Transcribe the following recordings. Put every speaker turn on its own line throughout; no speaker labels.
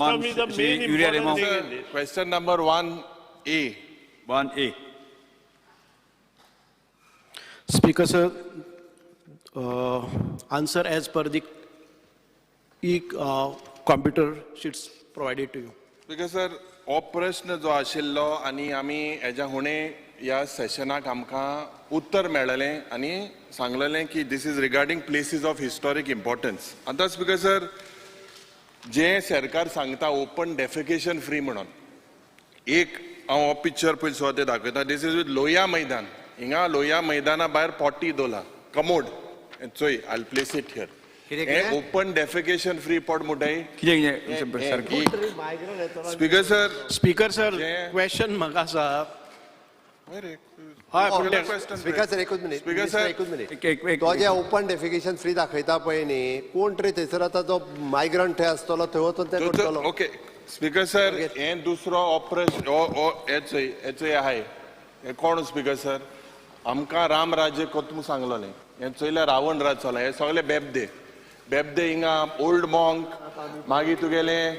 Tell me the
Shri
main
Uriel
important
Alemao.
thing in this.
Question number 1A.
1A.
Speaker sir, answer as per the e computer sheets provided to you.
Speaker sir, हो प्रश्न जो आशिल्लो आनी आमी हेज्या हुणे ह्या सेशनाक आमकां उत्तर मेळलें आनी सांगलेलें की this is regarding places of historic importance. आतां स्पीकर सर, जें सरकार सांगता ओपन डेफिकेशन फ्री म्हणून, एक हांव हो पिक्चर पयलीं सुवातेर दाखयता. This is with Lohia Maidan. हिंगा लोहिया मैदाना भायर पॉटी दवरला, कमोड. चोय, I place it here.
कितें,
हें
कितें?
ओपन डेफिकेशन फ्री पॉट म्हणटाय.
कितें कितें सारकें?
स्पीकर सर,
स्पीकर सर,
जे-
क्वेश्चन म्हाका आसा. हय, पूण ते-
स्पीकर सर, एकूच मिनिट.
स्पीकर सर,
एकूच मिनिट.
एक- एक- एक-
तो जे ओपन डेफिकेशन फ्री दाखयता पळय न्ही, कोण तरी थंयसर आतां जो मायग्रंट थंय आसतलो, थंय वचून ते करतलो.
ओके स्पीकर सर, हें दुसरो ऑपरेशन हें चोय, हें चोय आहाय. हें कोण स्पीकर सर? आमकां राम राज्य कोत सांगलोलें, हें चोयल्यार रावण राज चोला. हे सगळे बेबदे बेबदे हिंगा ओल्ड मॉंक, मागीर तुगेलें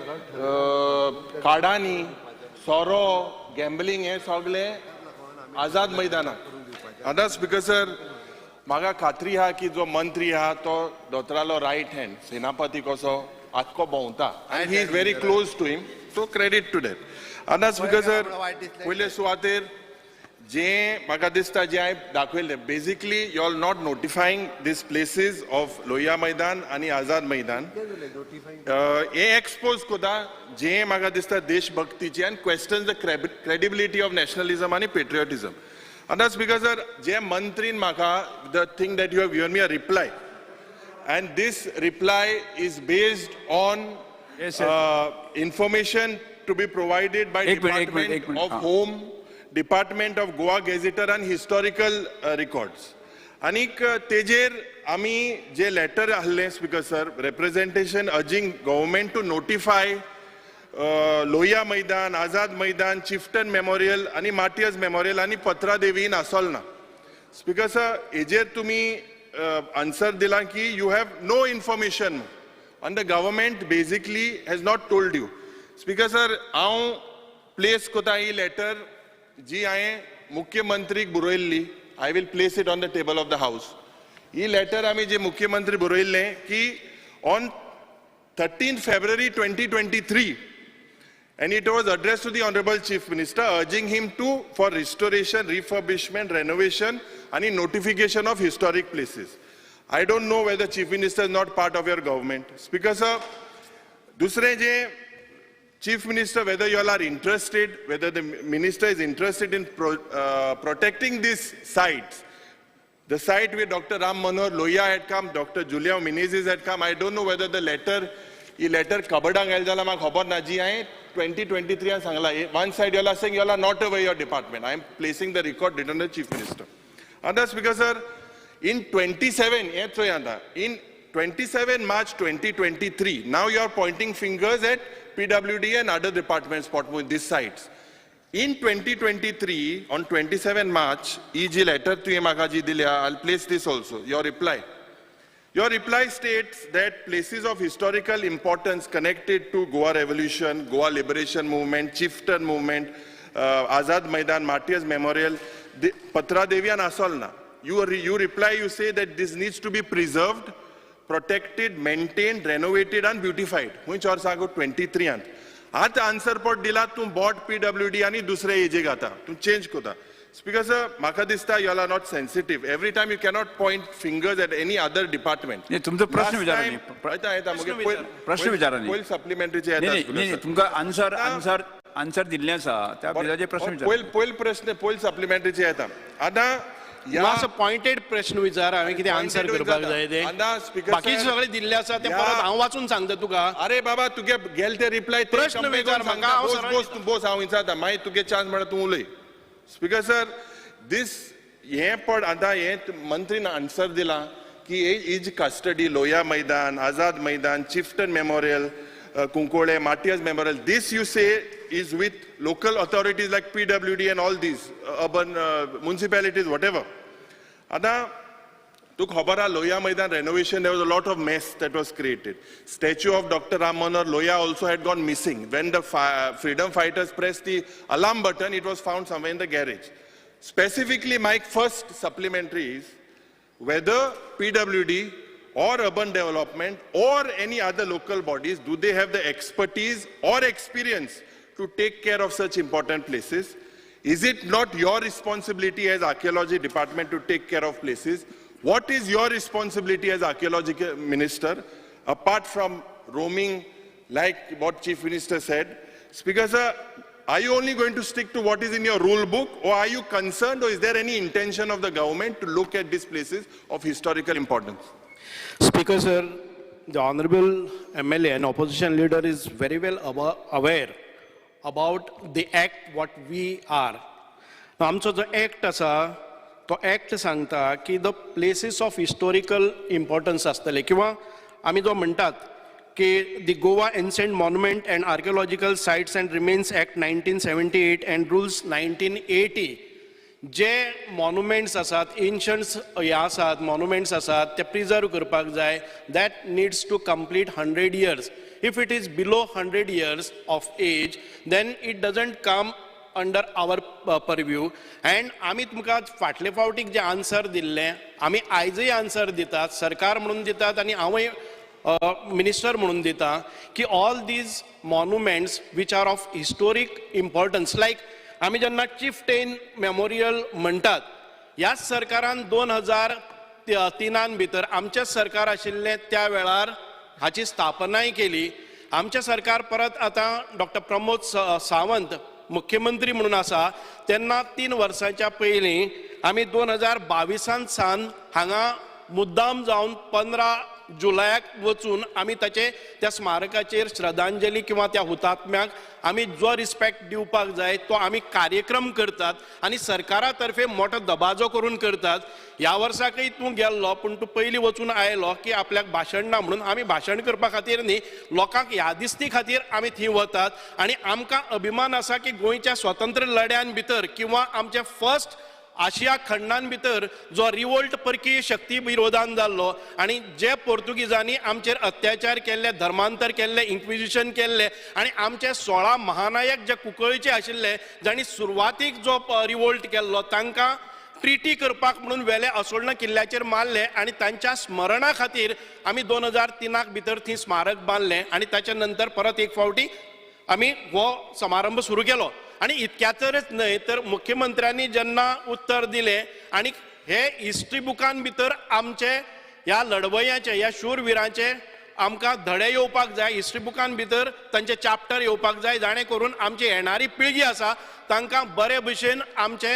काडांनी सोरो, गॅम्बलिंग, हें सगळें आझाद मैदानाक. आतां स्पीकर सर, म्हाका खात्री आहा की जो मंत्री आहा तो दोतोरालो रायट हँड, सेनापती कसो आख्खो भोंवता आनी he is very close to him, so credit to that. आतां स्पीकर सर, पयले सुवातेर जे म्हाका दिसता, जे हांवें दाखयलें, basically you are not notifying these places of Lohia Maidan आनी आझाद मैदान. हे एक्सपोज करता जे म्हाका दिसता देशभक्तीची आनी question the credibility of nationalism आनी पेट्रियोटिजम. आतां स्पीकर सर, जे मंत्रीन म्हाका the thing that you have given me a reply, and this reply is based on
Yes, sir.
Information to be provided by
एक minute, एक minute,
Department
एक minute,
of
हा.
Home, Department of Goa Gazetteer and Historical Records. आनीक तेजेर आमी जे letter आहले speaker sir, representation urging government to notify Lohia Maidan, Azad Maidan, Chieftain Memorial आनी martyrs memorial आनी पत्रादेवी इन आसोलना. स्पीकर सर, हेजेर तुमी आन्सर दिला की you have no information and the government basically has not told you. Speaker sir, हांव place कोता ही letter जी हांवें मुख्यमंत्रीक बरयल्ली. I will place it on the table of the house. He letter आमी जे मुख्यमंत्री बरयल्लें की on 13 February 2023, and it was addressed to the Honorable Chief Minister, urging him to for restoration, refurbishment, renovation and notification of historic places. I don't know whether Chief Minister is not part of your government. Speaker sir, दुसरें जे Chief Minister, whether you all are interested, whether the minister is interested in protecting these sites. The site where Dr. Ram Manohar Lohia had come, Dr. Julia Menezes had come, I don't know whether the letter, he letter कबडांक आयलें जाल्यार म्हाका खबर ना. जी हांवें 2023 सांगला, one side you are saying you are not aware, your department. I am placing the record written the Chief Minister. आतां speaker sir, in 27, हें चोय आतां, in 27 March 2023, now you are pointing fingers at PWD and other departments with these sites. In 2023, on 27 March, he ji letter तुवें म्हाका जी दिल्या, I'll place this also, your reply. Your reply states that places of historical importance connected to Goa Revolution, Goa Liberation Movement, Chieftain Movement, Azad Maidan, Martyrs Memorial, the, Patra Devi and Asolna. You reply, you say that this needs to be preserved, protected, maintained, renovated and beautified. खंयच्या वर्सा गो? 23 आंत. आतां answer पट दिला तूं बोट PWD आनी दुसरे हेजे घाता, तूं चेंज करता. स्पीकर सर, म्हाका दिसता you are not sensitive. Every time you cannot point fingers at any other department.
नाही, तुमचो प्रश्न विचारा न्ही.
येता येता मगे.
प्रश्न विचारा न्ही.
पयलीं सप्लिमेंटरीचे
नाही
येता.
नाही नाही, तुमकां आन्सर आन्सर आन्सर दिल्लें आसा, त्या बिलाचेर प्रश्न विचारा.
पयल पयल प्रश्न, पयल सप्लिमेंटरीचे येता आतां. ह्या
मातसो पॉयंटेड प्रश्न विचार, हांवें कितें आन्सर करपाक जाय ते.
आतां स्पीकर
बाकीचे सगळे दिल्ले आसा ते परत हांव वाचून सांगता तुका.
अरे बाबा, तुगे गेले ते रिप्लाय.
प्रश्न विचार म्हाका, हांव
बोस
सरळ
बोस, तूं बोस, हांव विचारता, मागीर तुगे चान्स म्हणल्यार तूं उलय. स्पीकर सर, दीस हें पड आतां हें मंत्रीन आन्सर दिला की is custody Lohia Maidan, Azad Maidan, Chieftain Memorial, Cuncolim, Martyrs Memorial, this you say is with local authorities like PWD and all these urban municipalities, whatever. आतां तुका खबर आहा, लोहिया मैदान renovation, there was a lot of mess that was created. Statue of Doctor Ram Manohar Lohia also had gone missing. When the freedom fighters pressed the alarm button, it was found somewhere in the garage. Specifically, my first supplementary is whether PWD or urban development or any other local bodies, do they have the expertise or experience to take care of such important places? Is it not your responsibility as archaeology department to take care of places? What is your responsibility as archaeology minister, apart from roaming like what Chief Minister said? Speaker sir, are you only going to stick to what is in your rule book, or are you concerned, or is there any intention of the government to look at these places of historical importance?
Speaker sir, the Honorable MLA and opposition leader is very well aware about the act what we are. Now, आमचो जो act आसा तो act सांगता की the places of historical importance आसतले किंवा आमी जो म्हणटात की the Goa Ancient Monument and Archaeological Sites and Remains Act 1978 and Rules 1980, J monuments आसात, एन्शंट्स हे आसात, मॉन्युमेंट्स आसात, ते प्रिजर्व करपाक जाय. That needs to complete 100 years. If it is below 100 years of age, then it doesn't come under our purview. And आमी तुमकां फाटले फावटीक जे आन्सर दिल्लें, आमी आयजय आन्सर दितात, सरकार म्हणून दितात आनी हांवूय मिनिस्टर म्हणून दिता की all these monuments which are of historic importance, like आमी जेन्ना चिफटेन मेमोरियल म्हणटात, ह्याच सरकारान 2003 भितर, आमचेंच सरकार आशिल्लें त्या वेळार, हाची स्थापनाय केली. आमचें सरकार परत आतां डॉक्टर प्रमोद सावंत मुख्यमंत्री म्हणून आसा, तेन्ना 3 वर्सांच्या पयलीं आमी 2022 सावन हांगा मुद्दाम जावन 15 जुलयाक वचून आमी ताचे त्या स्मारकाचेर श्रद्धांजली किंवा त्या हुतात्म्याक आमी जो रिस्पेक्ट दिवपाक जाय तो आमी कार्यक्रम करतात आनी सरकारा तर्फे मोठो दबाजो करून करतात. ह्या वर्साकय तूं गेल्लो, पूण तूं पयलीं वचून आयलो की आपल्याक भाशण ना म्हणून. आमी भाशण करपा खातीर न्ही, लोकांक यादिस्ती खातीर आमी थंय वतात आनी आमकां अभिमान आसा की गोंयच्या स्वतंत्र लढ्यान भितर किंवा आमचे फर्स्ट आशिया खंडान भितर जो रिवोल्ट परकीय शक्ती विरोधान जाल्लो आनी जे पोर्तुगीजांनी आमचेर अत्याचार केल्ले, धर्मांतर केल्ले, इन्क्विजिशन केल्ले आनी आमचे 16 महानायक जे कुंकळीचे आशिल्ले, जांणी सुरवातीक जो रिवोल्ट केल्लो, तांकां ट्रिटी करपाक म्हणून वेले असोळणा किल्ल्याचेर मारले आनी तांच्या स्मरणा खातीर आमी 2003क भितर थंय स्मारक बांदलें आनी ताच्या नंतर परत एक फावटी आमी हो समारंभ सुरू केलो. आनी इतक्याचरच न्हय तर मुख्यमंत्र्यांनी जेन्ना उत्तर दिलें आनी हे हिस्ट्री बुकान भितर आमचे ह्या लढवयांचे, ह्या शूरविरांचे आमकां धडे येवपाक जाय, हिस्ट्री बुकान भितर तांचे चॅप्टर येवपाक जाय, जाणे करून आमची येणारी पिळगी आसा तांकां बरे भशेन आमचे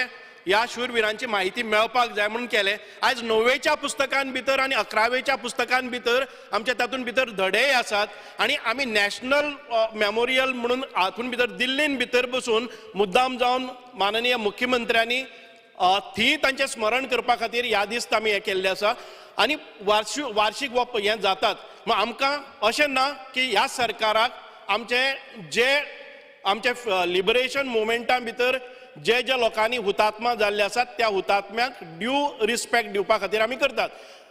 ह्या शूरविरांची म्हायती मेळपाक जाय म्हणून केलें. आयज णवेच्या पुस्तकान भितर आनी अकरावेच्या पुस्तकान भितर आमच्या तातूंत भितर धडेय आसात आनी आमी नॅशनल मेमोरियल म्हणून हातूंत भितर दिल्लीन भितर बसून मुद्दाम जावन माननीय मुख्यमंत्र्यांनी थंय तांचें स्मरण करपा खातीर यादिस्त आमी हें केल्लें आसा आनी वार्षिक हो हें जातात. मग आमकां अशें ना की ह्या सरकाराक आमचे जे आमचे लिबरेशन मुवमेंटा भितर जे जे लोकांनी हुतात्मा जाल्ले आसात त्या हुतात्म्याक ड्यू रिस्पेक्ट दिवपा खातीर आमी करतात.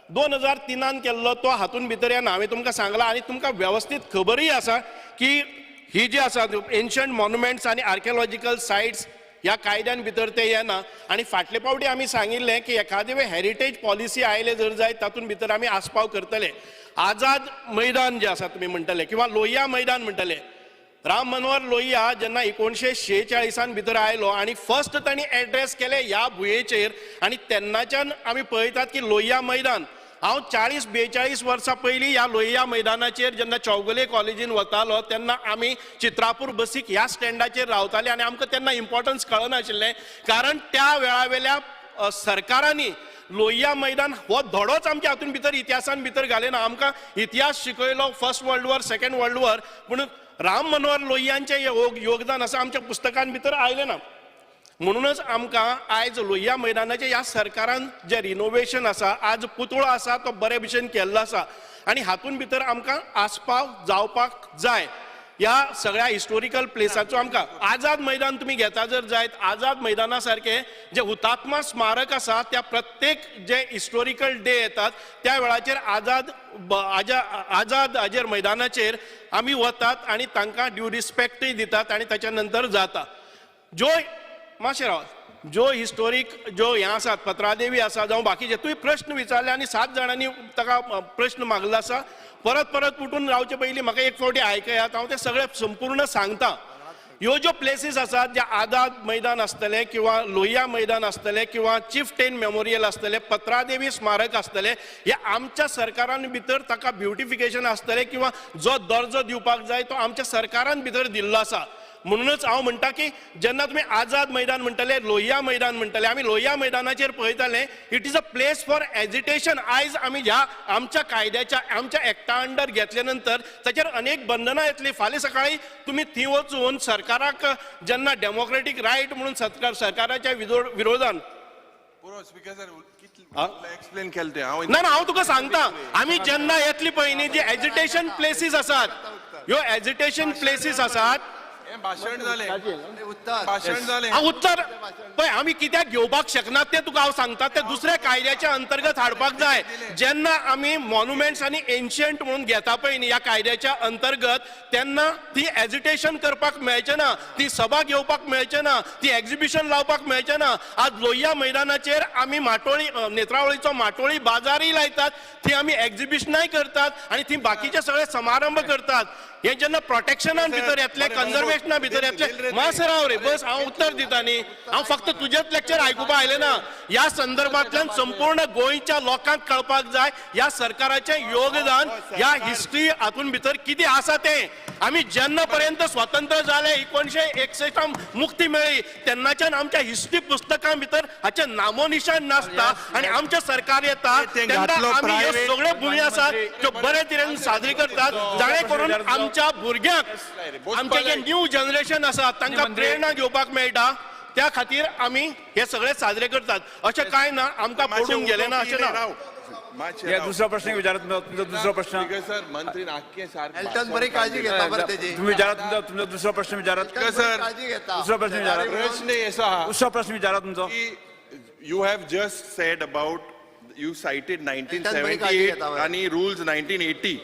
2003न केल्लो तो हातून भितर येना. हांवें तुमकां सांगलां आनी तुमकां वेवस्थीत खबरूय आसा की ही जी आसा एन्शंट मॉन्युमेंट्स आनी आर्किओलॉजिकल सायट्स ह्या कायद्यान भितर ते येना. आनी फाटले फावटी आमी सांगिल्लें की एखादे वेळ हेरिटेज पॉलिसी आयले जर जायत, तातूंत भितर आमी आस्पाव करतले. आझाद मैदान जे आसा तुमी म्हणटले किंवा लोहिया मैदान म्हणटले, राम मनोहर लोहिया जेन्ना 1946न भितर आयलो आनी फर्स्ट तांणी एड्रेस केले ह्या भुंयेचेर आनी तेन्नाच्यान आमी पळयतात की लोहिया मैदान, हांव 40-42 वर्सां पयलीं ह्या लोहिया मैदानाचेर जेन्ना चौगुले कॉलेजीन वतालो तेन्ना आमी चित्रापूर बसीक ह्या स्टँडाचेर रावताले आनी आमकां तेन्ना इम्पॉर्टन्स कळनाशिल्लें, कारण त्या वेळावेल्या सरकारांनी लोहिया मैदान हो धडोच आमच्या हातून भितर इतिहासान भितर घाले ना. आमकां इतिहास शिकयलो First World War, Second World War, पूण राम मनोहर लोहियांचें योगदान आसा आमच्या पुस्तकान भितर आयलें ना. म्हणूनच आमकां आयज लोहिया मैदानाचें ह्या सरकारान जें रिनोवेशन आसा, आज पुतळो आसा तो बरे भशेन केल्लो आसा आनी हातून भितर आमकां आस्पाव जावपाक जाय. ह्या सगळ्या हिस्टोरिकल प्लेसाचो आमकां आझाद मैदान तुमी घेता जर जायत, आझाद मैदाना सारकें जे हुतात्मा स्मारक आसा, त्या प्रत्येक जे हिस्टोरिकल डे येतात त्या वेळाचेर आझाद आझाद हाजेर मैदानाचेर आमी वतात आनी तांकां ड्यू रिस्पेक्टय दितात आनी ताच्या नंतर जाता. ज्यो, मातशें रावात, ज्यो हिस्टोरीक ज्यो हें आसात, पत्रादेवी आसा जावं बाकीचे, तुवें प्रश्न विचारले आनी सात जाणांनी ताका प्रश्न मागलो आसा. परत परत उठून रावचे पयलीं म्हाका एक फावटी आयकयात, हांव तें सगळें संपूर्ण सांगता. ह्यो ज्यो प्लेसीस आसात, ज्या आझाद मैदान आसतलें किंवा लोहिया मैदान आसतलें किंवा चिफटेन मेमोरियल आसतलें, पत्रादेवी स्मारक आसतलें, हे आमच्या सरकारान भितर ताका ब्युटिफिकेशन आसतलें किंवा जो दर्जो दिवपाक जाय तो आमच्या सरकारान भितर दिल्लो आसा. म्हणूनच हांव म्हणटा की जेन्ना तुमी आझाद मैदान म्हणटले, लोहिया मैदान म्हणटले, आमी लोहिया मैदानाचेर पळयताले, it is a place for agitation. आयज आमी ह्या आमच्या कायद्याच्या, आमच्या एक्टा अंडर घेतले नंतर ताचेर अनेक बंधनां येतली. फाल्यां सकाळी तुमी थंय वचून सरकाराक जेन्ना डेमोक्रेटीक रायट म्हणून सरकाराच्या विरोधान
पुरो स्पीकर सर, एक्सप्लेन केलें तें हांव.
ना ना, हांव तुका सांगता, आमी जेन्ना येतली पळय न्ही, जी एजिटेशन प्लेसीस आसात, ह्यो एजिटेशन प्लेसीस आसात.
हें भाशण जालें.
उत्तर.
भाशण जालें.
हांव उत्तर पळय, आमी कित्याक घेवपाक शकनात तें तुका हांव सांगता. तें दुसऱ्या कायद्याच्या अंतर्गत हाडपाक जाय. जेन्ना आमी मॉन्युमेंट्स आनी एन्शियंट म्हणून घेता पळय न्ही ह्या कायद्याच्या अंतर्गत, तेन्ना ती एजिटेशन करपाक मेळचें ना, ती सभा घेवपाक मेळचें ना, ती एक्झिबिशन लावपाक मेळचें ना. आज लोहिया मैदानाचेर आमी माटोळी, नेत्रावळीचो माटोळी बाजारय लायतात, थंय आमी एक्झिबिशनाय करतात आनी थंय बाकीचे सगळे समारंभ करतात. हे जेन्ना प्रोटेक्शनान भितर येतले, कन्जर्वेशना भितर येतले. मातसो राव रे, बस, हांव उत्तर दिता न्ही. हांव फक्त तुजेच लेक्चर आयकुपा आयलें ना. ह्या संदर्भांतल्यान संपूर्ण गोंयच्या लोकांक कळपाक जाय ह्या सरकाराचें योगदान ह्या हिस्ट्री हातून भितर कितें आसा तें. आमी जेन्ना पर्यंत स्वतंत्र जाले, 1961 मुक्ती मेळ्ळी, तेन्नाच्यान आमच्या हिस्ट्री पुस्तकां भितर हाचें नामोनिशान नासता आनी आमचें सरकार येता
तें
तेन्ना
घातलो
आमी ह्यो
private
सगळ्यो भुंयी आसात त्यो बरे तरेन साजरी करतात, जाणे करून आमच्या भुरग्यांक, आमचे जे न्यू जनरेशन आसा तांकां प्रेरणा घेवपाक मेळटा. त्या खातीर आमी हे सगळे साजरे करतात. अशें कांय ना आमकां पडून गेलें ना अशें ना.
या दुसरो प्रश्न विचारात तुमचो, तुमचो दुसरो प्रश्न.
स्पीकर सर, मंत्रीन आख्खें सारकें
एल्टन बरी काळजी घेता बरं तेजी.
तुम्ही विचारात तुमचो, तुमचो दुसरो प्रश्न विचारात.
एल्टन बरी
सर.
काळजी घेता.
दुसरो प्रश्न विचारात.
प्रश्न असो आहा
दुसरो प्रश्न विचारात तुमचो.
की you have just said about, you cited
काळजी
1978
घेता बरं.
आणि rules 1980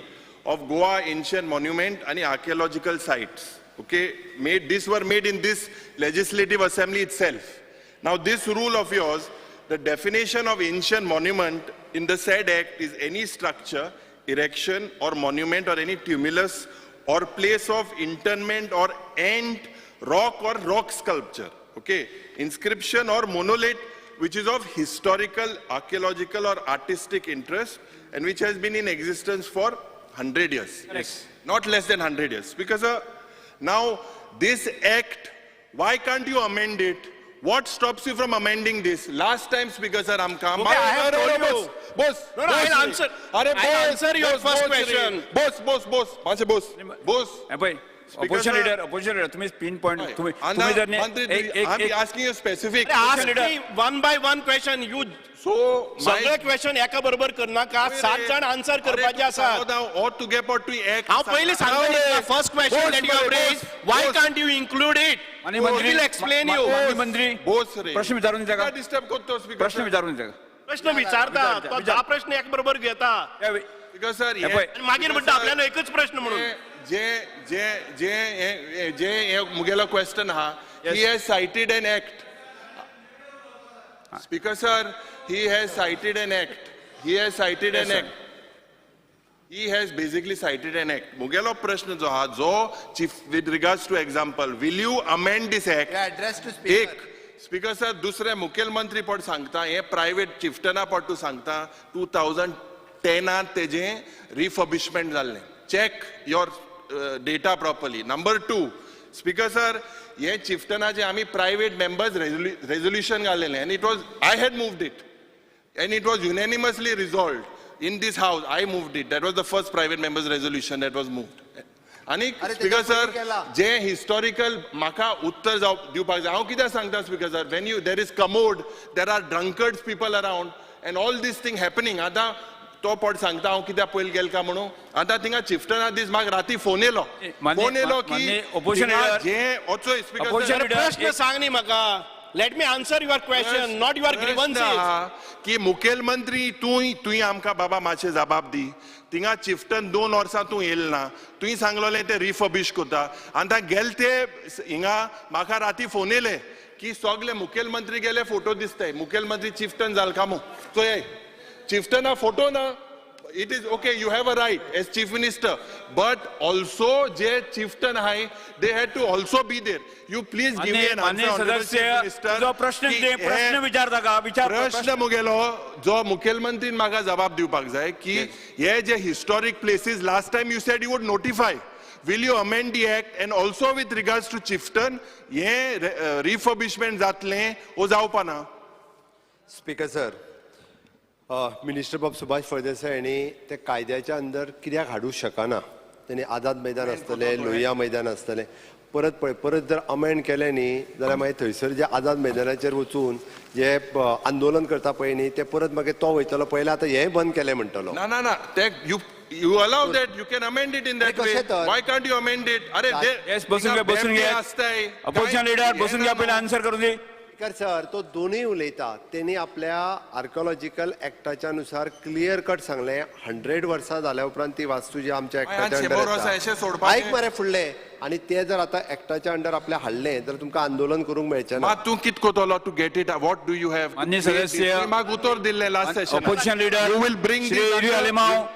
of Goa ancient monument आणि archaeological sites, okay, made, this were made in this legislative assembly itself. Now this rule of yours, the definition of ancient monument in the said act is any structure, erection or monument or any tumulus or place of interment or ant, rock or rock sculpture, okay, inscription or monolith which is of historical, archaeological or artistic interest and which has been in existence for 100 years.
Yes.
Not less than 100 years. Because now this act, why can't you amend it? What stops you from amending this? Last time, Speaker sir, आमकां
Okay, I have told you.
Bose.
No, no, I'll answer.
अरे
I'll answer your first question.
Bose Bose Bose, मातशें बोस बोस.
हे पळय, opposition
sir.
Leader, opposition leader, तुम्ही pin point, तुम्ही
आना,
तुम्ही जर
मंत्री,
एक एक
I'm
एक
asking you specific.
Ask me one by one question. You
So,
सगळे क्वेश्चन एका बरोबर करनाका. सात जाण आन्सर करपाचे आसात.
हो तुगे पट तूं एक
हांव पयलीं सांगता, first question that you have raise, why can't you include it?
माननीय मंत्री,
will explain you.
माननीय मंत्री,
बोस रे.
प्रश्न विचारून ताका.
डिस्टर्ब करतो स्पीकर.
प्रश्न विचारून ताका.
प्रश्न विचारता तो, धा प्रश्न एक बरोबर घेता
स्पीकर सर,
हे पळय.
आनी मागीर म्हणटा आपल्याला एकच प्रश्न म्हणून.
जे जे जे हे- जे हे मुगेलो क्वेश्चन आहा, he has cited an act, Speaker sir. He has cited an act. He has cited an
sir.
Act. He has basically cited an act. मुगेलो प्रश्न जो आहा, जो chief with regards to example, will you amend this act?
Address to speaker.
एक speaker sir, दुसरे मुखेलमंत्री पट सांगता, हे प्रायव्हेट चिफ्टना पट तूं सांगता, 2010आंत तेजें रिफर्बिशमेंट जाल्लें. Check your data properly. Number two, Speaker sir, हे चिफ्टनाचे आमी प्रायव्हेट मेंबर्स रेजोल्युशन घाल्लेलें आनी it was, I had moved it and it was unanimously resolved in this house. I moved it. That was the first private members resolution that was moved. आणि
अरे,
speaker
तेच्या
sir,
पयलीं केला.
जे historical म्हाका उत्तर जाव दिवपाक जाय. हांव कितें सांगता Speaker sir, when you, there is commode, there are drunkards people around and all this thing happening. आतां तो पोट सांगता हांव कित्याक पयल गेल का म्हणून. आतां थिंगा चिफ्टना दीस म्हाका राती फोन येयलो, फोन येयलो की
opposition leader-
जे वचोय स्पीकर
Opposition leader-
प्रश्न सांग न्ही म्हाका. Let me answer your question, not your
प्रश्न
ग्रीवन्सीस.
आहा की मुखेलमंत्री तूं तुवें आमकां बाबा मातशें जबाब दी. थिंगा चिफ्टन 2 वर्सां तूं येयल ना, तुवें सांगलोलें ते रिफर्बिश करता. आनी आतां गेले ते हिंगा म्हाका राती फोन येयले की सगले मुखेलमंत्री गेले, फोटो दिसताय मुखेलमंत्री चिफ्टन जाल कामू. चोय चिफ्टना फोटो ना. It is okay, you have a right as chief minister, but also J chieftain आहाय, they had to also be there. You please give me an
मान्य
आन्सर.
सदस्य, तुजो प्रश्न कितें? प्रश्न विचार ताका, विचार.
प्रश्न मुगेलो जो मुखेलमंत्रीन म्हाका जबाब दिवपाक जाय की हे जे historic places, last time you said you would notify, will you amend the act? And also with regards to chieftain, हे रिफर्बिशमेंट जातलें ओ जावपा ना?
स्पीकर सर, मिनिस्टर बाब सुभाष फळदेसाय हांणी ते कायद्याच्या अंदर कित्याक हाडूंक शकना? तेणी आझाद मैदान आसतलें, लोहिया मैदान आसतलें, परत पळय, परत जर अमेंड केलें न्ही जाल्यार मागीर थंयसर जे आझाद मैदानाचेर वचून जे आंदोलन करता पळय न्ही, ते परत मागीर तो वयतलो पयलें आतां हेंय बंद केलें म्हणटलो.
ना ना ना, ते you allow that, you can amend it in that way.
कशें तर?
Why can't you amend it? अरे
येस, बसून घे, बसून घे.
आसताय.
अपोजिशन लिडर, बसून घ्या, पयलीं आन्सर करून दी.
स्पीकर सर, तो दोनूय उलयता. तेणी आपल्या आर्किओलॉजिकल एक्टाच्या नुसार क्लियर कट सांगलें, 100 वर्सां जाल्या उपरांत ती वास्तू जी आमच्या एक्टाच्या
100
अंडर
वर्सां अशें सोडपाचें?
आयक मरे फुडलें. आनी ते जर आतां एक्टाच्या अंडर आपल्या हाडलें जाल्यार तुमकां आंदोलन करूंक मेळचें ना.
मात तूं कित कोतलो to get it? What do you have?
मान्य सदस्य,
म्हाका उतर दिल्लें last session.
Opposition leader
you will bring
Shri Yuri Alemao,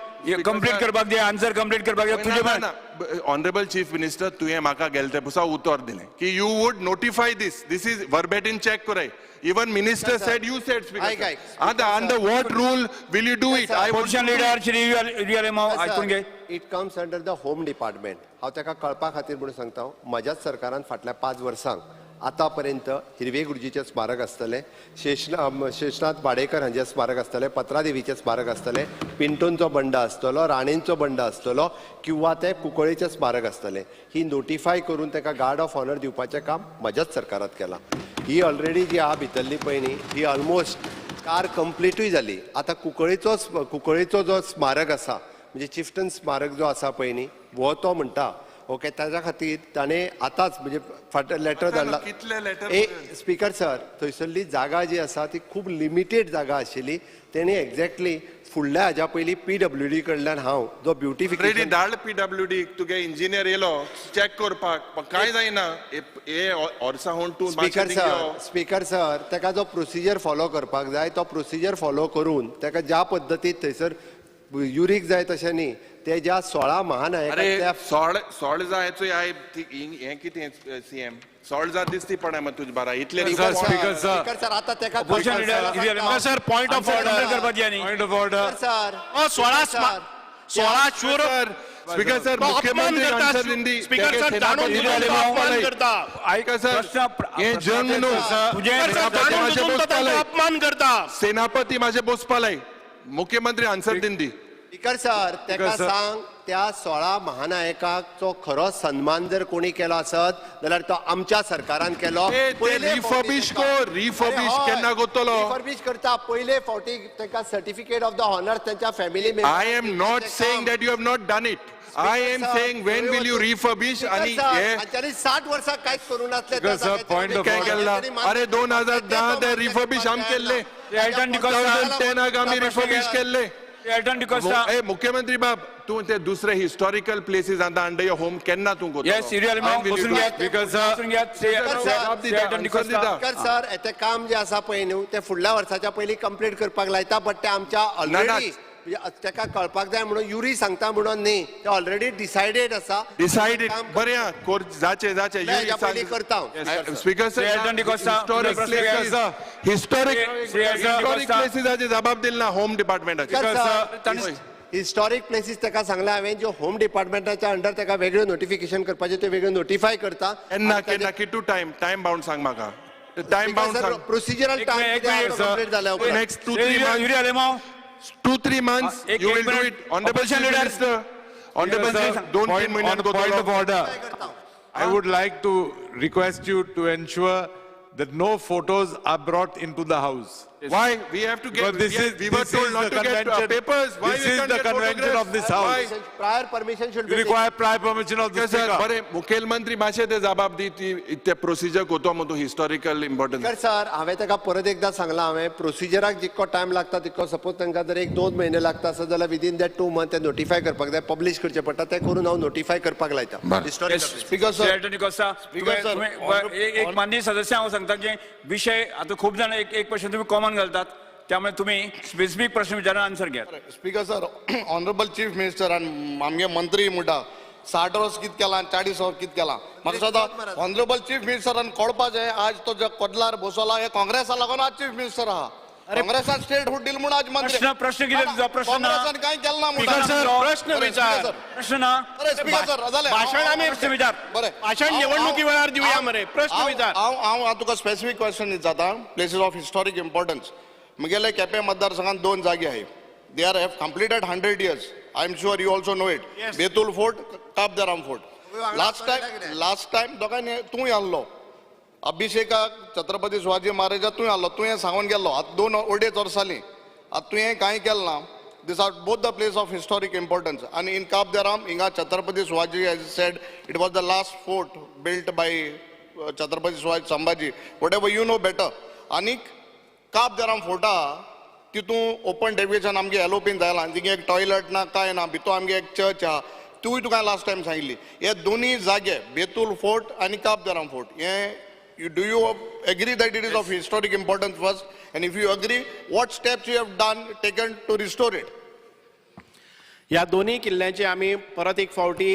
complete करपाक दी, आन्सर कंप्लीट करपाक दी तुजे.
ऑनरेबल चीफ मिनिस्टर, तुवें म्हाका गेले ते पुसा उतर दिलें की you would notify this. This is verbatim, check कराय. Even minister said, you said.
आयक, आयक.
आतां under what rule will you do it? I
opposition leader Shri Yuri Alemao, आयकून घे.
It comes under the home department. हांव ताका कळपा खातीर म्हणून सांगता, म्हज्याच सरकारान फाटल्या 5 वर्सांक आतां पर्यंत हिरवे गुरुजीचें स्मारक आसतलें, शेषनाथ वाडेकर हांचें स्मारक आसतलें, पत्रादेवीचें स्मारक आसतलें, पिंटोंचो बंड आसतलो, राणेंचो बंड आसतलो किंवा ते कुंकळेचें स्मारक आसतलें, ही नोटिफाय करून ताका गार्ड ऑफ ऑनर दिवपाचें काम म्हज्याच सरकारात केलां. ही ऑलरेडी जी आहा भितरली पळय न्ही, ही ऑलमोस्ट कार कंप्लिटूय जाली. आतां कुंकळेचो जो स्मारक आसा, म्हणजे चिफ्टन स्मारक जो आसा पळय न्ही, हो तो म्हणटा ओके, ताच्या खातीर ताणें आतांच म्हणजे फाट लेटर धाडला.
कितले letter?
ए स्पीकर सर, थंयसरली जागा जी आसा ती खूब लिमिटेड जागा आशिल्ली. तेणी एक्झॅक्टली फुडल्या हाज्या पयलीं पीडब्ल्यूडी कडल्यान हांव जो
ऑलरेडी
ब्युटिफिकेशन
धाड पीडब्ल्यूडी, तुगे इंजिनियर येयलो चॅक करपाक, पण कांय जायना. हे वर्सां हून तूं
स्पीकर सर, स्पीकर सर, ताका जो प्रोसिजर फॉलो करपाक जाय तो प्रोसिजर फॉलो करून ताका ज्या पद्दतीत थंयसर युरीक जाय तशें न्ही, ते ज्या 16
अरे
महानायकांतल्या
सोळ सोळ जायचो I हें कितें सीएम सोळ जात दिसती पडा मग तुज बारा इतले.
Sir, speaker sir.
Speaker sir, आता ताका
Opposition leader, Yuri Alemao.
Sir, point of
answer
order.
Complete करपाक दी आनी.
Point of order.
Sir.
16 शूर
स्पीकर सर,
तो अपमान
मुख्यमंत्री
करता.
आन्सर दिंदी.
स्पीकर सर, जाणून बुजून तो अपमान करता.
ऐका सर,
प्रश्न
हे जंग न्हू.
तुझे
स्पीकर सर, जाणून
माझे
बुजून तो तांचो
बोसपालय.
अपमान करता.
सेनापती माझे बोसपालय, मुख्यमंत्री आन्सर दिंदी.
स्पीकर सर, ताका
सर.
सांग, त्या 16 महानायकाचो खरो सन्मान जर कोणी केलो आसत जाल्यार तो आमच्या सरकारान केलो.
ए, ते
पयले
refurbish
फावटी
कर, refurbish
अरे हय,
केन्ना करतलो?
रिफर्बिश करता. पयले फावटी तांकां सर्टिफिकेट ऑफ the honour त्यांच्या family.
I am not saying that you have not done it. I am saying, when will you refurbish? आणि हे
हांच्यानी 60 वर्सां कांयच करूं नासलें.
Speaker sir, point of
काय
order.
केला? अरे, 2010 ते refurbish आम केल्ले.
एल्टन डिकोस्टा.
2010 आमी रिफर्बिश केल्ले.
एल्टन डिकोस्टा.
ए मुख्यमंत्री बाब, तूं ते दुसरे हिस्टॉरिकल प्लेसीस आतां अंडर your home केन्ना तूं करतलो?
येस, युरी आलेमाव, बसून घ्या.
Speaker sir.
बसून घ्या.
sir,
Shri Elton D'Costa.
Speaker sir, ते काम जे आसा पळय न्हू, ते फुडल्या वर्साच्या पयलीं कंप्लीट करपाक लायता, बट ते आमच्या ऑलरेडी ताका कळपाक जाय म्हणून युरी सांगता म्हणून न्ही, ते ऑलरेडी डिसायडेड आसा.
डिसायडेड.
काम
बरें आहा, कोर जाचे जाचे.
हेज्या पयलीं करता हांव.
स्पीकर
श्री एल्टन डिकोस्टा,
हिस्टॉरिक
प्रश्न घ्या.
Places, historic
Shri Alton
historic
D'Costa.
प्लेसीसाचे जबाब दिल ना होम डिपार्टमेंटाचे.
स्पीकर सर, हिस्टॉरिक प्लेसीस ताका सांगलें हांवें, ज्यो होम डिपार्टमेंटाच्या अंडर ताका वेगळ्यो नोटिफिकेशन करपाचें ते वेगळ्यो नोटिफाय करता.
केन्ना केन्ना कितू टायम टायम बाउंड सांग म्हाका, टायम बाउंड सांग.
प्रोसिजरल
एक
टायम
मिनिट, एक मिनिट,
कंप्लीट जाल्या उपरांत.
Next 2-3 months.
Yuri Alemao.
2-3 months you
एक
will do
minute.
it, honorable
Opposition
Chief
leader.
Minister. Honorable
Sir,
2-3
on
महिन्यात
point of order.
करता.
I would like to request you to ensure that no photos are brought into the house.
Why we have to get
Because this is,
we were
this
told
is
not
the
to get
convention.
Papers why
This is the convention of this house.
Prior permission should
You require prior permission of the
sir
speaker.
बरें मुखेलमंत्री मातशें ते जबाब दी ती ते procedure कोतो मग तूं historical importance.
Speaker sir, हांवें ताका परत एकदां सांगलां, हांवें प्रोसिजराक जितको टायम लागता तितको, सपोज तांकां जर एक दोन म्हयने लागता आसत जाल्यार विदीन that 2 month ते नोटिफाय करपाक जाय, पब्लीश करचें पडटा, तें करून हांव नोटिफाय करपाक लायता. Historical
speaker sir,
Anthony Costa,
Speaker, sir,
एक माननीय सदस्य हांव सांगता की विशय आतां खूब जाण एक एक प्रश्न तुमी कॉमन घालतात, त्यामुळे तुम्ही स्पेसिफीक प्रश्न विचारून आन्सर घेयात.
Speaker sir, honourable chief minister आनी आमगे मंत्री म्हणटा 60 वर्स कित केलां, 40 वर्स कित केलां. म्हाका दिसता ऑनरेबल चीफ मिनिस्टरान कळपाचें आज तो जो कदलार बसोला हे काँग्रेसा लागून आज चीफ मिनिस्टर आहा. काँग्रेसान स्टेटहूड दिल म्हूण आज मंत्री.
प्रश्न कितें तुजो? प्रश्न ना.
काँग्रेसान कांय केलें ना म्हणटा.
स्पीकर सर, प्रश्न
बरें,
विचार.
Speaker sir.
प्रश्न ना.
बरें, स्पीकर सर, जालें.
भाशण आमी
प्रश्न विचार.
बरें,
भाशण निवडणुकी वेळार दिवया मरे. प्रश्न विचार.
हांव हांव हांव तुका स्पेसिफीक क्वेश्चन विचारता. प्लेसीस ऑफ हिस्टॉरीक इम्पॉर्टन्स म्हगेले केपें मतदारसंघात 2 जागे आहाय. They are have completed 100 years. I am sure you also know it. Betul fort, Cabo de Rama fort. Last time दोगांनी तूं आसलो, अभिषेकाक छत्रपती शिवाजी महाराजा तूं आसलो, तुवें सांगून गेल्लो. आतां 2-2.5 वर्सां जालीं, आतां तुवें कांय केलें ना. This are both the place of historic importance. आनी इन काब दे राम हिंगा Chhatrapati Shivaji has said it was the last fort built by Chhatrapati Shivaji Sambhaji, whatever you know better. आनीक काब दे राम फोर्टा तितून ओपन डेविएशन आमगे एलोपीन जायला, थिंगा एक टॉयलट ना कांय ना, भितून आमगे एक चर्च आहा. तुवें तुका लास्ट टायम सांगिल्ली हे दोनूय जागे बेतूल फोर्ट आनी काब दे राम फोर्ट हे do you agree that it is of historic importance first, and if you agree what steps you have done taken to restore it?
ह्या दोन्ही किल्ल्यांचे आमी परत एक फावटी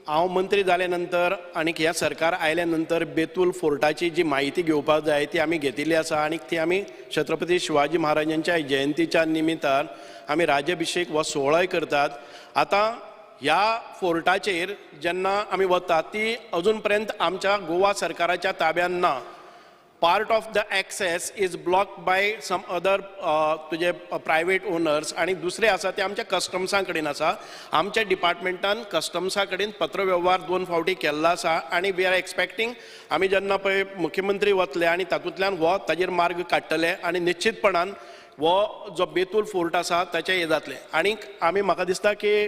हांव मंत्री जाले नंतर आनी ह्या सरकार आयल्या नंतर बेतूल फोर्टाची जी म्हायती घेवपाक जाय ती आमी घेतिल्ली आसा आनी ती आमी छत्रपती शिवाजी महाराजांच्या जयंतीच्या निमित्तान आमी राज्याभिषेक हो सुवाळोय करतात. आतां ह्या फोर्टाचेर जेन्ना आमी वतात ती अजून पर्यंत आमच्या गोवा सरकाराच्या ताब्यान ना. Part of the access is blocked by some other तुजे प्रायवेट ओनर्स आनी दुसरे आसा ते आमच्या कस्टम्सां कडेन आसा. आमच्या डिपार्टमेंटान कस्टम्सा कडेन पत्रवेव्हार 2 फावटी केल्लो आसा आनी we are expecting आमी जेन्ना पळय मुख्यमंत्री वतले आनी तातूंतल्यान हो ताजेर मार्ग काडटले आनी निश्चितपणान हो जो बेतूल फोर्ट आसा ताचें हें जातलें. आनीक आमी म्हाका दिसता की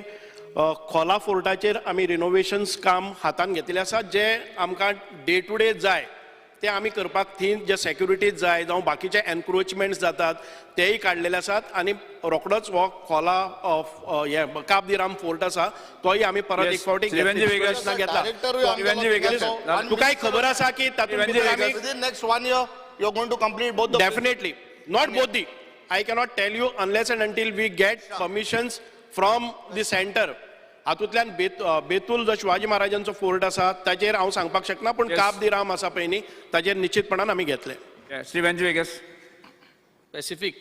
खोला फोर्टाचेर आमी रिनोवेशन्स काम हातान घेतिल्लें आसा, जें आमकां डे टू डे जाय ते आमी करपाक थंय जे सेक्युरिटीज जाय जावं बाकीचे एनक्रोचमेंट्स जातात तेय काडलेले आसात आनी रोखडोच हो खोला हे काब दी राम फोर्ट आसा तोय आमी परत एक फावटी घेतला. तुकाय खबर आसा की तातूंत
next 1 year you are going to complete both the
definitely not both the I cannot tell you unless and until we get permissions from the centre. हातूंतल्यान बेतूल जो शिवाजी महाराजांचो फोर्ट आसा ताचेर हांव सांगपाक शकना, पूण काब दी राम आसा पळय न्ही ताचेर निश्चितपणान आमी घेतले.
Shri Venzy Viegas.
Specific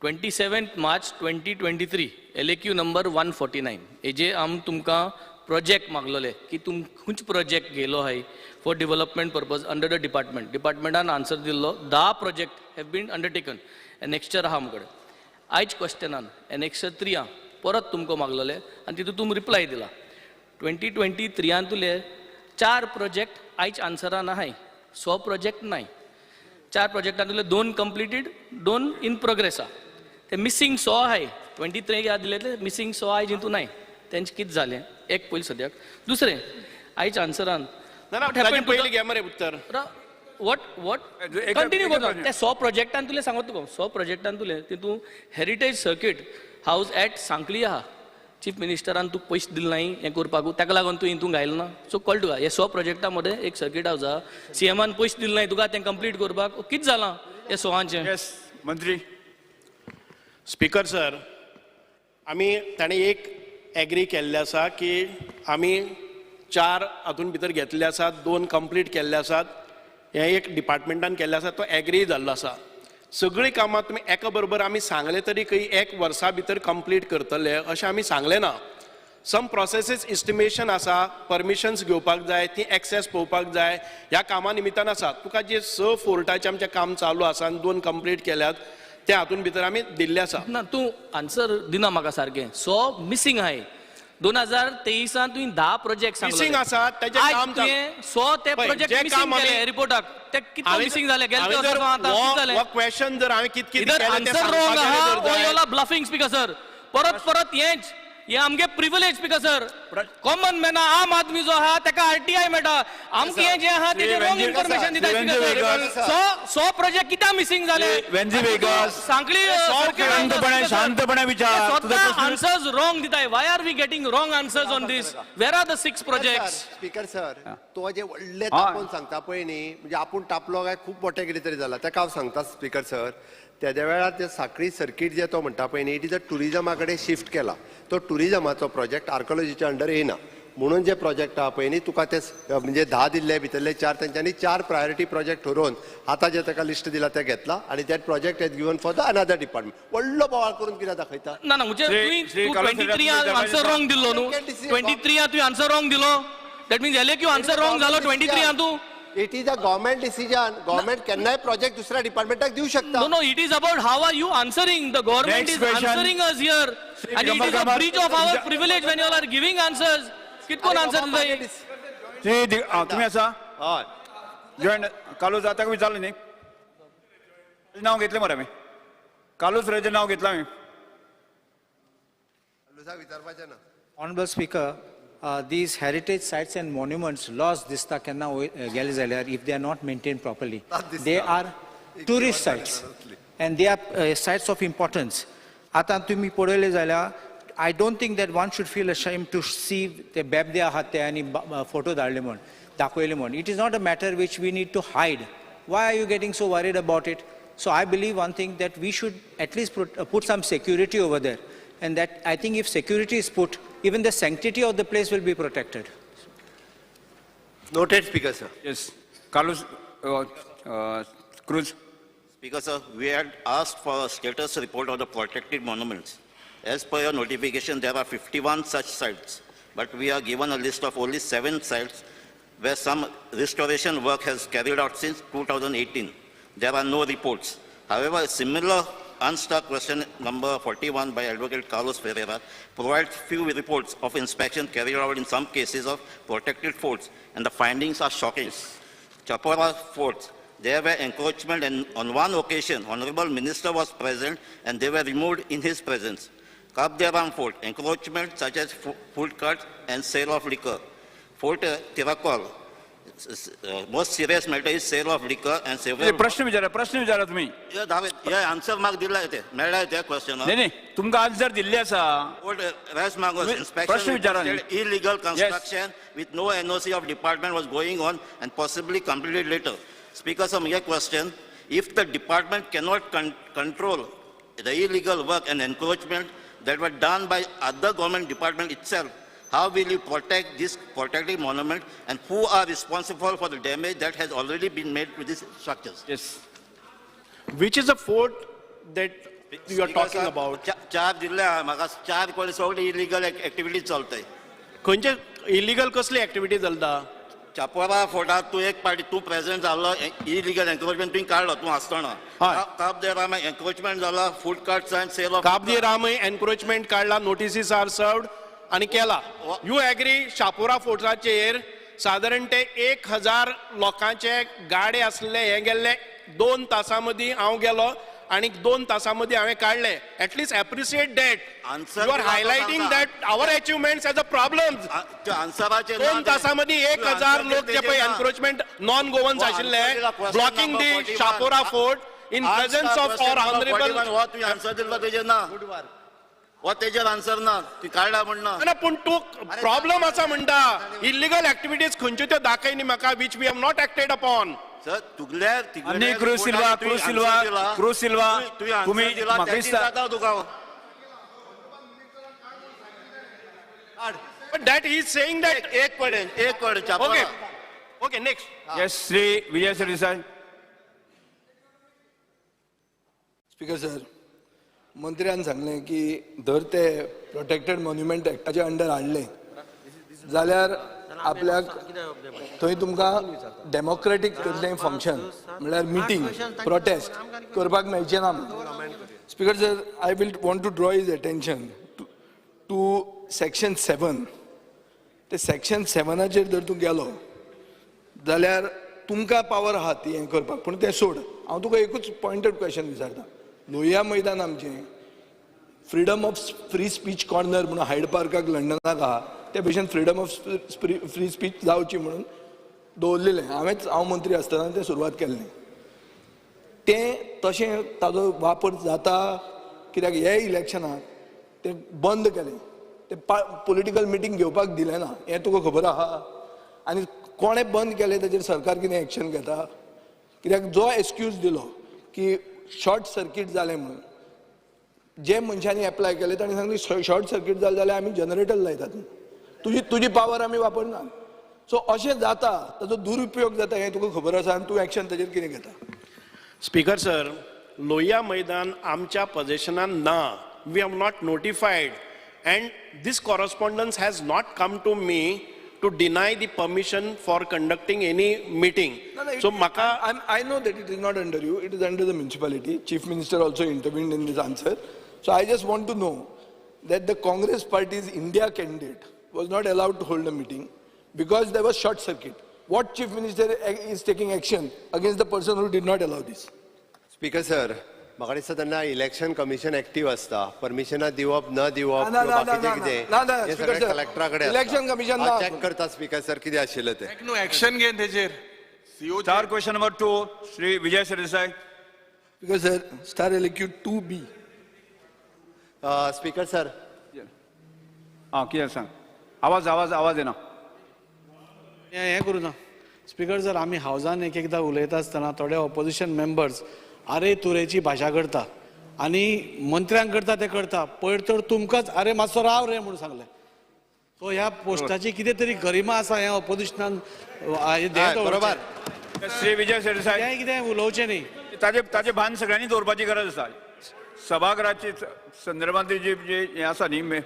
27 March 2023 LAQ number 149 हेजे आम तुमकां प्रोजेक्ट मागलोले की तुम खंयचे प्रोजेक्ट घेयलो आहाय for development purpose under the department. डिपार्टमेंटान answer दिल्लो 10 project have been undertaken. Annexure आहा आमचे कडेन. आयज क्वेश्चनान एनेक्स्चर 3 आहा परत तुमकां मागलोले आनी तितून तुमी रिप्लाय दिला. 2023 तुले 4 प्रोजेक्ट आयज आन्सरान आहाय, 100 प्रोजेक्ट नाय. 4 प्रोजेक्टान तुले 2 कंप्लिटेड, 2 इन प्रोग्रेस आहा. ते मिसींग 100 आहाय. 23 याद दिले ते मिसींग 100 आयज हितून नाय. तेंचें कितें जालें एक पयलीं सद्याक. दुसरें आयज आन्सरान
पयलीं घे मरे उत्तर.
What what continue करता ते 100 प्रोजेक्टान तुले सांगत तुका 100 प्रोजेक्टान तुले तितून heritage circuit house at Sanquelim आहा. चीफ मिनिस्टरान तुका पयशे दिले नाय हें करपाक, ताका लागून तूं हितून घायलो ना. सो कळटा तुका हे 100 प्रोजेक्टा मदें एक सर्कीट हावज आहा. सीएमान पयशे दिले नाय तुका तें कंप्लीट करपाक, कितें जालां हे 100आंचें?
मंत्री.
स्पीकर सर, आमी ताणें एक एग्री केल्लें आसा की आमी 4 हातून भितर घेतले आसात, 2 कंप्लीट केल्ले आसात, हें एक डिपार्टमेंटान केल्लें आसा, तो एग्री जाल्लो आसा. सगळीं कामां तुमी एका बरोबर आमी सांगलें तरी खंय एक वर्सा भितर कंप्लीट करतले अशें आमी सांगलें ना. सम प्रोसेसीस इस्टिमेशन आसा, परमिशन्स घेवपाक जाय, ती एक्सेस पळोवपाक जाय, ह्या कामा निमित्तान आसा. तुका जे 6 फोर्टाचें आमचें काम चालू आसा आनी 2 कंप्लीट केल्यात ते हातून भितर आमी दिल्ले आसा.
ना तूं आन्सर दिना म्हाका सारकें. 100 मिसींग आहाय. 2023 तुवें 10 प्रोजेक्ट सांगले
मिसिंग आसात, तेजें काम
तुवें 100 ते प्रोजेक्ट मिसिंग केले रिपोर्टाक, ते कितले मिसिंग जाले गेले वर्सा आतां कितें जालें?
हो क्वेश्चन जर हांवें कित कित केलें तें
आन्सर रॉंग
सांगपाक
आहा
गेलें
ओ
जर
you are bluffing speaker sir. परत परत हेंच हे आमगे प्रिविलेज स्पीकर सर. कॉमन मॅना आम आदमी जो आहा ताका आरटीआय मेळटा, आमकां हें जें आहा तेजें रॉंग इन्फॉर्मेशन दिता स्पीकर सर. 100 प्रोजेक्ट कित्याक मिसिंग जाले? सांखळी
शांतपणे शांतपणे विचार.
आन्सर्स रॉंग दिताय. Why are we getting wrong answers on this? Where are the 6 projects?
Speaker sir, तो जे व्हडले तापोवन सांगता पळय न्ही, म्हणजे आपूण तापलो काय खूब मोठें कितें तरी जाला. ताका हांव सांगता स्पीकर सर, तेद्या वेळार ते साखळी सर्कीट जे तो म्हणटा पळय न्ही, it is a टुरिजमा कडेन शिफ्ट केला. तो टुरिजमाचो प्रोजेक्ट आर्कोलॉजीच्या अंडर येना म्हणून जे प्रोजेक्ट आहा पळय न्ही, तुका ते म्हणजे 10 दिल्ले भितरले 4 तेंच्यांनी 4 प्रायोरिटी प्रोजेक्ट ठरोवन आतां जे ताका लिस्ट दिला ते घेतला आनी that project has given for the another department. व्हडलो बोवाळ करून कितें दाखयता?
ना ना, म्हणजे तुवें 23 आन्सर रॉंग दिल्लो न्हू, 23 तुवें आन्सर रॉंग दिलो, that means LAQ answer wrong जालो 23 तूं.
It is a government decision. Government केन्नाय प्रोजेक्ट दुसऱ्या डिपार्टमेंटाक दिवं शकता.
No, no, it is about how are you answering. The government is answering us here. And it is a breach of our privilege when you all are giving answers. कितकोन answer दिताय?
तुमी आसा?
हय.
Join कालूच जाता विचारलें न्ही, नांव घेतलें मरे आमी, कालूच रेजें नांव घेतलां आमी.
विचारपाचें ना.
Honorable Speaker, these heritage sites and monuments lost दिसता केन्ना गेले जाल्यार if they are not maintained properly. They are tourist sites and they are sites of importance. आतां तुमी पळयलें जाल्यार I don't think that one should feel ashamed to see ते बेबदे आहात ते आनी फोटो धाडले म्हूण दाखयले म्हूण. It is not a matter which we need to hide. Why are you getting so worried about it? So I believe one thing, that we should at least put some security over there. And that I think if security is put, even the sanctity of the place will be protected.
Noted, Speaker sir.
Yes. Carlos Cruz.
Speaker sir, we had asked for a status report of the protected monuments. As per your notification, there are 51 such sites, but we are given a list of only 7 sites where some restoration work has carried out since 2018. There are no reports. However, a similar unstuck question number 41 by Advocate Carlos Ferreira provides few reports of inspection carried out in some cases of protected forts, and the findings are shocking. Chapora Fort, there were encroachment, and on one occasion, Honorable Minister was present and they were removed in his presence. Cabo de Ram Fort, encroachment such as food carts and sale of liquor. Fort Tiracol, most serious matter is sale of liquor and several.
प्रश्न विचारा, प्रश्न विचारा तुम्ही.
हे answer म्हाका दिला ते मेळ्ळा ते क्वेश्चन.
नाही नाही, तुमकां आन्सर दिल्ले आसा.
Fort Reis Magos,
प्रश्न विचारा.
Illegal construction with no NOC of department was going on and possibly completed later. Speaker sir, my question, if the department cannot control the illegal work and encroachment that were done by other government department itself, how will you protect this protected monument and who are responsible for the damage that has already been made to these structures?
Yes.
Which is a fort that you are talking about?
चार दिल्ले म्हाका, चार कडेन सगळे illegal activities चलताय.
खंयचे illegal कसली activity चलता?
चापोरा फोर्टात तूं एक पार्टी तूं प्रेझेंट जालो, इलिगल एन्क्रोचमेंट तुवें काडलो तूं आसतना. काब दे राम एन्क्रोचमेंट जाला, food carts and sale of.
Cabo de Ram encroachment काडला, notices are served आनी केला. You agree? Chapora फोर्टाचेर सादारण ते 1000 लोकांचे गाडे आसले, हे गेल्ले 2 तासां मदीं हांव गेलो आनी 2 तासां मदीं हांवें काडले. At least appreciate that. You are highlighting that our achievements as a problem. 2 तासां मदीं 1000 लोक जे पळय एन्क्रोचमेंट नॉन गोवन्स आशिल्ले, blocking the Chapora fort in presence of our honourable.
तुवें आन्सर दिल्लो तेजेर ना, हो तेजेर आन्सर ना, ती काडला म्हण ना.
ना, पूण तूं प्रॉब्लम आसा म्हणटा. इलिगल एक्टिविटीज खंयच्यो त्यो दाखय न्ही म्हाका, which we have not acted upon.
Sir, तुगल्या
आनी cruise Silva, cruise Silva, cruise Silva, तुमी म्हाका दिसता
तुका.
But that he is saying that
एक कडेन, एक कडेन.
Okay, okay, next.
Yes, Shri Vijay Sardesai.
Speaker sir, मंत्र्यान सांगलें की धर ते प्रोटेक्टेड मॉन्युमेंट एक्टाच्या अंडर हाडलें जाल्यार आपल्याक थंय तुमकां डेमोक्रेटीक कसलेंय फंक्शन म्हणल्यार मिटींग, प्रोटेस्ट करपाक मेळचें ना. Speaker sir, I will want to draw his attention to section 7. ते सेक्शन 7आचेर जर तूं गेलो जाल्यार तुमकां पावर आहा ती हें करपाक, पूण तें सोड. हांव तुका एकूच पॉयंटेड क्वेश्चन विचारता. लोहिया मैदान आमचें freedom of free speech corner म्हणून हायड पार्काक लंडनाक आहा, ते भशेन फ्रिडम ऑफ फ्री स्पीच जावची म्हणून दवरलेलें. हांवेंच, हांव मंत्री आसतना तें सुरवात केल्लें. तें तशें ताजो वापर जाता कित्याक हे इलेक्शनाक तें बंद केलें, तें पॉलिटिकल मिटींग घेवपाक दिलें ना, हें तुका खबर आहा. आनी कोणें बंद केलें ताचेर सरकार कितें एक्शन घेता? कित्याक जो एक्सक्यूज दिलो की शॉर्ट सर्कीट जालें म्हणून, जे मनशांनी एप्लाय केलें तांणी सांगलें शॉर्ट सर्कीट जालें जाल्यार आमी जनरेटर लायतात, तुजी पावर आमी वापरना. सो अशें जाता, ताजो दुरुपयोग जाता हें तुका खबर आसा आनी तूं एक्शन ताजेर कितें घेता?
स्पीकर सर, लोहिया मैदान आमच्या पजेशनान ना. We have not notified and this correspondence has not come to me to deny the permission for conducting any meeting. So म्हाका
I know that it is not under you, it is under the municipality. Chief Minister also intervened in this answer. So I just want to know that the Congress party's India candidate was not allowed to hold a meeting because there was short circuit. What Chief Minister is taking action against the person who did not allow this?
Speaker sir, म्हाका दिसता तेन्ना election commission active आसता. परमिशनां दिवप न दिवप
ना,
किंवा
ना,
बाकीचें
ना,
कितें
ना, ना,
हें
Speaker
सगळें
sir.
कलेक्टरा कडेन.
Election Commission ना.
चॅक करता स्पीकर सर कितें आशिल्लें तें.
न्हू एक्शन घे तेजेर.
CO
star question number 2, Shri Vijay Sardesai.
Speaker sir, star LAQ 2B.
Speaker sir.
आं, कितें सांग? आवाज आवाज आवाज येना.
हें करूं ना स्पीकर सर, आमी हावजान एक एकदां उलयता आसतना थोडे ऑपोजिशन मेंबर्स अरे तुरेची भाशा करता आनी मंत्र्यांक करता ते करता, पयर तर तुमकांच अरे मातसो राव रे म्हणून सांगलें. सो ह्या पोस्टाची कितें तरी गरिमा आसा ह्या ऑपोजिशनान.
बरोबर.
श्री विजय सरदेसाय,
तें कितें उलोवचें न्ही.
ताजे भान सगळ्यांनी दवरपाची गरज आसा. सभागृहाचे संदर्भांत जी जे हें आसा न्ही.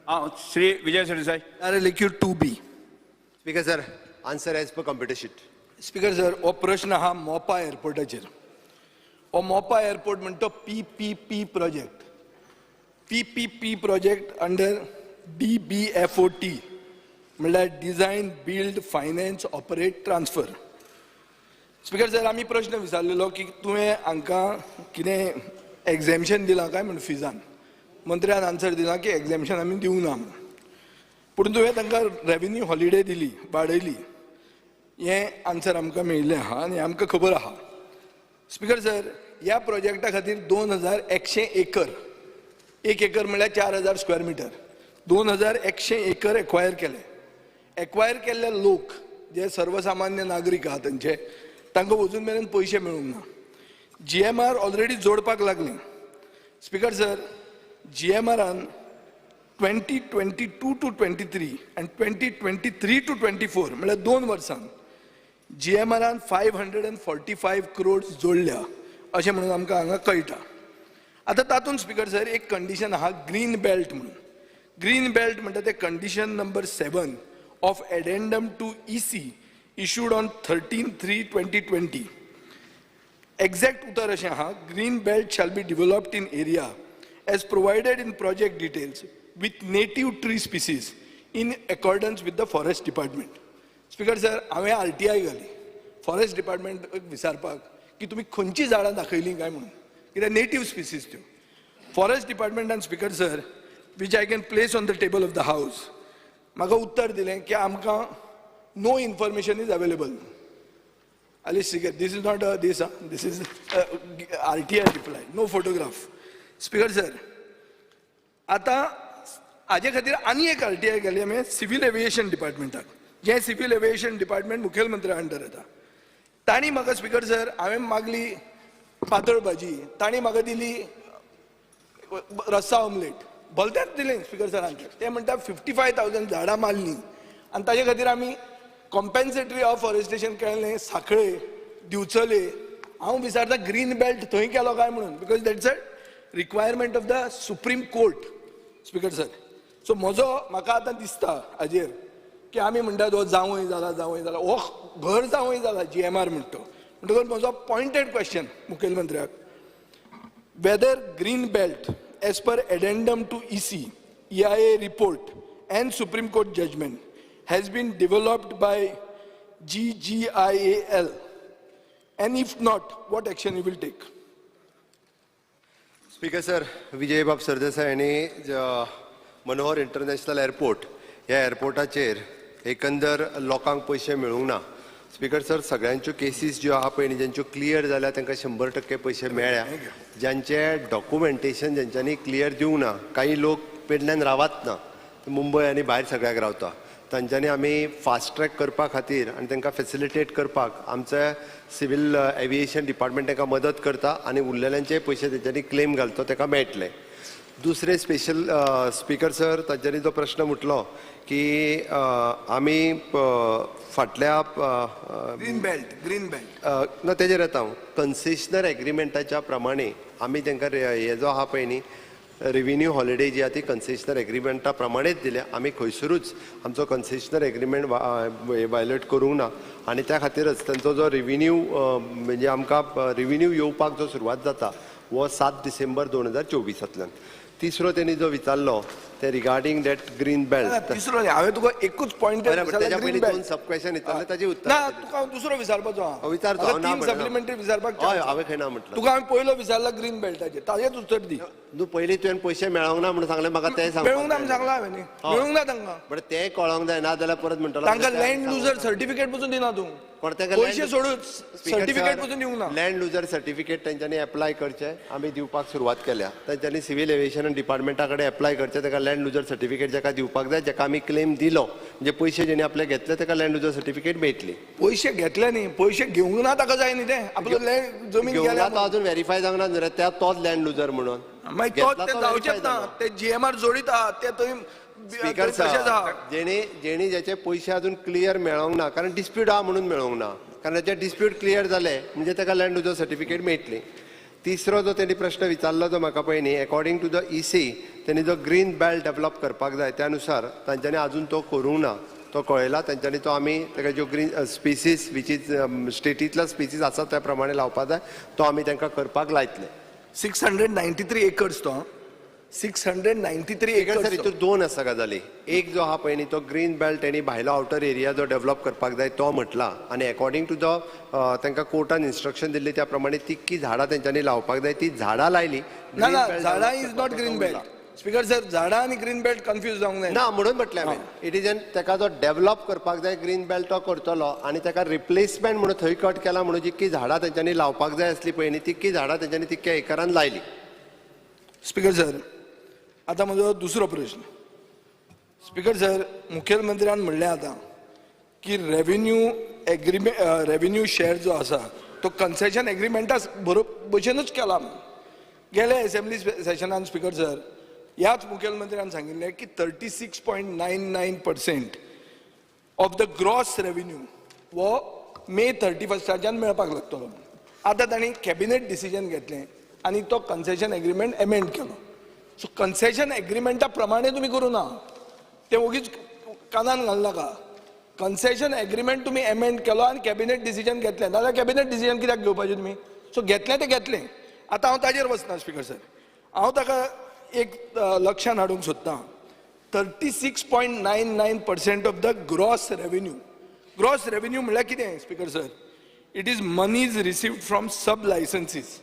आं, Shri Vijay Sardesai.
Star LAQ 2B.
Speaker sir, answer as per computer sheet.
Speaker sir, हो प्रश्न आहा मोपा एअरपोर्टाचेर. हो मोपा एअरपोर्ट म्हणटा PPP project. PPP project under DBFOT म्हणल्यार design build finance operate transfer. Speaker sir, आमी प्रश्न विचारलेलो की तुवें हांकां कितें एग्जॅम्शन दिलां काय म्हूण फिजान. मंत्र्यान आन्सर दिला की एग्जॅम्शन आमी दिवंक ना म्हणून, पूण तुवें तांकां रेवेन्यू हॉलिडे दिली, वाडयली, हें आन्सर आमकां मेळिल्लें आहा आनी आमकां खबर आहा. स्पीकर सर, ह्या प्रोजेक्टा खातीर 2100 एकर, एक एकर म्हणल्यार 4000 स्क्वेअर मिटर, 2100 एकर एक्वायर केले. एक्वायर केल्ले लोक जे सर्वसामान्य नागरीक आहा तांचे, तांकां अजून मेरेन पयशे मेळूंक ना. GMR already जोडपाक लागले. स्पीकर सर, GMRान 2022 to 23 आनी 2023 to 24 म्हळ्यार 2 वर्सां GMRान 545 crores जोडल्या अशें म्हणून आमकां हांगा कळटा. आतां तातूंत स्पीकर सर एक कंडिशन आहा ग्रीन बेल्ट म्हणून. ग्रीन बेल्ट म्हणटा तें condition number 7 of addendum to EC issued on 13/3/2020. Exact उतर अशें आहा, green belt shall be developed in area as provided in project details with native tree species in accordance with the forest department. Speaker sir, हांवें RTI घाली forest department विचारपाक की तुमी खंयची झाडां दाखयलीं काय म्हणून, कित्याक नेटीव स्पिसीज त्यो. फॉरेस्ट डिपार्टमेंटान speaker sir, which I can place on the table of the house, म्हाका उत्तर दिलें की आमकां no information is available. Ali speaker, this is not this, this is RTI reply, no photograph. Speaker sir, आतां हाजे खातीर आनी एक RTI घाली आमी सिवील एविएशन डिपार्टमेंटाक, जें सिवील एविएशन डिपार्टमेंट मुखेलमंत्र्या अंडर येता. तांणी म्हाका स्पीकर सर, हांवें मागली पातळ भाजी, तांणी म्हाका दिली रस्सा ऑमलेट, भलतेंच दिलें स्पीकर सरान. ते म्हणटा 55,000 झाडां मारलीं आनी ताजे खातीर आमी कॉम्पेन्सेटरी अफॉरेस्टेशन केलें साखळे, दिवचले. हांव विचारता ग्रीन बेल्ट थंय केलो काय म्हणून, because that's a requirement of the supreme court. Speaker sir, so म्हजो म्हाका आतां दिसता हाजेर की आमी म्हणटात हो जावंय जाला, जावंय जाला, हो घर जावंय जाला GMR म्हणटा. म्हणटकच म्हजो pointed question मुखेलमंत्र्याक, whether green belt as per addendum to EC EIA report and Supreme Court judgment has been developed by GGIAL? And if not, what action you will take?
Speaker sir, Vijaybab Sardesai हांणी Manohar international airport ह्या एअरपोर्टाचेर एकंदर लोकांक पयशे मेळूंक ना. Speaker sir, सगळ्यांच्यो cases ज्यो आहा पळय न्ही, ज्यांच्यो क्लियर जाल्या तांकां 100% पयशे मेळ्ळ्या. ज्यांचे डॉक्युमेंटेशन ज्यांच्यांनी क्लियर दिवंक ना, काही लोक पेडण्यान रावत ना, मुंबय आनी भायर सगळ्याक रावता, तांच्यांनी आमी फास्ट ट्रॅक करपा खातीर आनी तांकां फेसिलिटेट करपाक आमचे सिवील एविएशन डिपार्टमेंट तांकां मदत करता आनी उरलेल्यांचे पयशे तेंच्यांनी क्लेम घालतो ताका मेळटले. दुसरे स्पेशल स्पीकर सर, तांच्यांनी जो प्रश्न म्हटलो की आमी फाटल्या
ग्रीन बेल्ट, ग्रीन बेल्ट.
ना, तेजेर येता हांव. कन्सेशनर एग्रीमेंटाच्या प्रमाणे आमी तांकां हे जो आहा पळय न्ही, रेविन्यू हॉलिडे जी आहा ती कन्सेशनर एग्रीमेंटा प्रमाणेच दिल्या. आमी खंयसरूच आमचो कन्सेशनर एग्रीमेंट वायलेट करूंक ना आनी त्या खातीरच तांचो जो रेविन्यू, म्हणजे आमकां रेविन्यू येवपाक जो सुरवात जाता हो 7 डिसेंबर 2024तांतल्यान. तिसरो तेणी जो विचारलो ते रिगार्डींग that green belt.
तिसरो न्ही, हांवें तुका एकूच पॉयंट.
तेच्या पयलीं दोन सब क्वेश्चन विचारले, ताची उत्तर.
ना, तुका हांव दुसरो विचारपाचो आहा.
विचारतो, हांव ना
तीन
म्हणना.
सप्लिमेंटरी विचारपाक.
हय, हांवें खंय ना म्हटलं?
तुका हांवें पयलो विचारला ग्रीन बेल्टाचेर, ताजेच उत्तर दी.
तूं पयलीं तुवें पयशे मेळोंक ना म्हणून सांगलें म्हाका, तें सांगपाक.
मेळूंक ना म्हणून सांगलां हांवें न्ही? मेळूंक ना तांकां.
बट तें कळोंक जाय, ना जाल्यार परत म्हणटलो.
तांकां लँड लुजर सर्टिफिकेट पसून दिना तूं.
कोण तांकां?
पयशे सोडून सर्टिफिकेट पसून दिवंक ना.
लँड लुजर सर्टिफिकेट तेंच्यांनी एप्लाय करचें, आमी दिवपाक सुरवात केल्या. तेंच्यांनी सिवील एविएशन डिपार्टमेंटा कडेन एप्लाय करचें. ताका लँड लुजर सर्टिफिकेट जाका दिवपाक जाय, जाका आमी क्लेम दिलो, म्हणजे पयशे जेणी आपले घेतले, ताका लँड लुजर सर्टिफिकेट मेळटली.
पयशे घेतले न्ही, पयशे घेवंक ना ताका जाय न्ही ते आपलो लँड जमीन
घेवंक ना
गेल्या.
तो अजून व्हेरीफाय जावंक ना न्ही रे, त्या तोच लँड लुजर म्हणून.
मागीर तो
घेतला
ते
तो
जावचेच
verify
ना.
जालो.
ते जीएमआर जोडीत आहा, ते थंय
स्पीकर
तशेंच आहा.
सर, जेणी ज्याचे पयशे अजून क्लियर मेळोंक ना, कारण डिस्प्यूट आहा म्हणून मेळोंक ना, कारण ताचे डिस्प्यूट क्लियर जाले म्हणजे ताका लँड लुजर सर्टिफिकेट मेळटली. तिसरो जो तेणी प्रश्न विचारलो तो म्हाका पळय न्ही, according to the EC तेणी जो ग्रीन बेल्ट डेवलप करपाक जाय, त्या नुसार तांच्यांनी अजून तो करूंक ना. तो कळयला तेंच्यांनी, तो आमी ताका ज्यो green species which is स्टेटींतलो spaces आसा त्या प्रमाणे लावपाक जाय, तो आमी तांकां करपाक लायतले.
693 एकर्स तो, 693
sir,
acres.
हितून दोन आसा गजाली. एक जो आहा पळय न्ही, तो ग्रीन बेल्ट तेणी भायलो आउटर एरिया जो डेवलप करपाक जाय तो म्हटला आनी एकोर्डिंग टू the तांकां कोर्टान इन्स्ट्रक्शन दिल्ली त्या प्रमाणे तितकी झाडां तेंच्यांनी लावपाक जाय, ती झाडां लायली.
ना ना, झाडां is not green belt, Speaker sir. झाडां आनी ग्रीन बेल्ट कन्फ्यूज जावंक जायना.
ना, म्हणून म्हटलें हांवें, it is an ताका जो डेवलप करपाक जाय ग्रीन बेल्ट तो करतलो आनी ताका रिप्लेसमेंट म्हणून थंय कट केला म्हणून जितकी झाडां तेंच्यांनी लावपाक जाय आसली पळय न्ही, तितकी झाडां तेंच्यांनी तितक्या एकरान लायली.
स्पीकर सर, आतां म्हजो दुसरो प्रश्न. स्पीकर सर, मुखेलमंत्र्यान म्हणलें आतां की रेवेन्यू एग्रीमेंट, रेवेन्यू शेअर जो आसा तो कन्सेशन एग्रीमेंटा बरोबर भशेनूच केला म्हणून. गेल्या एसेंब्ली सेशनान, स्पीकर सर, ह्याच मुखेलमंत्र्यान सांगिल्लें की 36.99% of the gross revenue हो मे 31स्टाच्यान मेळपाक लागतलो. आतां तांणी कॅबिनेट डिसिजन घेतलें आनी तो कन्सेशन एग्रीमेंट एमेंड केलो. सो कन्सेशन एग्रीमेंटा प्रमाणे तुमी करूं ना, तें ओगीच कानान घालनाका. कन्सेशन एग्रीमेंट तुमी एमेंड केलो आनी कॅबिनेट डिसिजन घेतलें, नाजाल्यार कॅबिनेट डिसिजन कित्याक घेवपाचें तुमी? सो घेतलें तें घेतलें. आतां हांव ताजेर वचना स्पीकर सर. हांव ताका एक लक्षान हाडूंक सोदतां, 36.99% of the gross revenue. Gross revenue म्हणल्यार कितें, Speaker sir? It is monies received from sub licenses,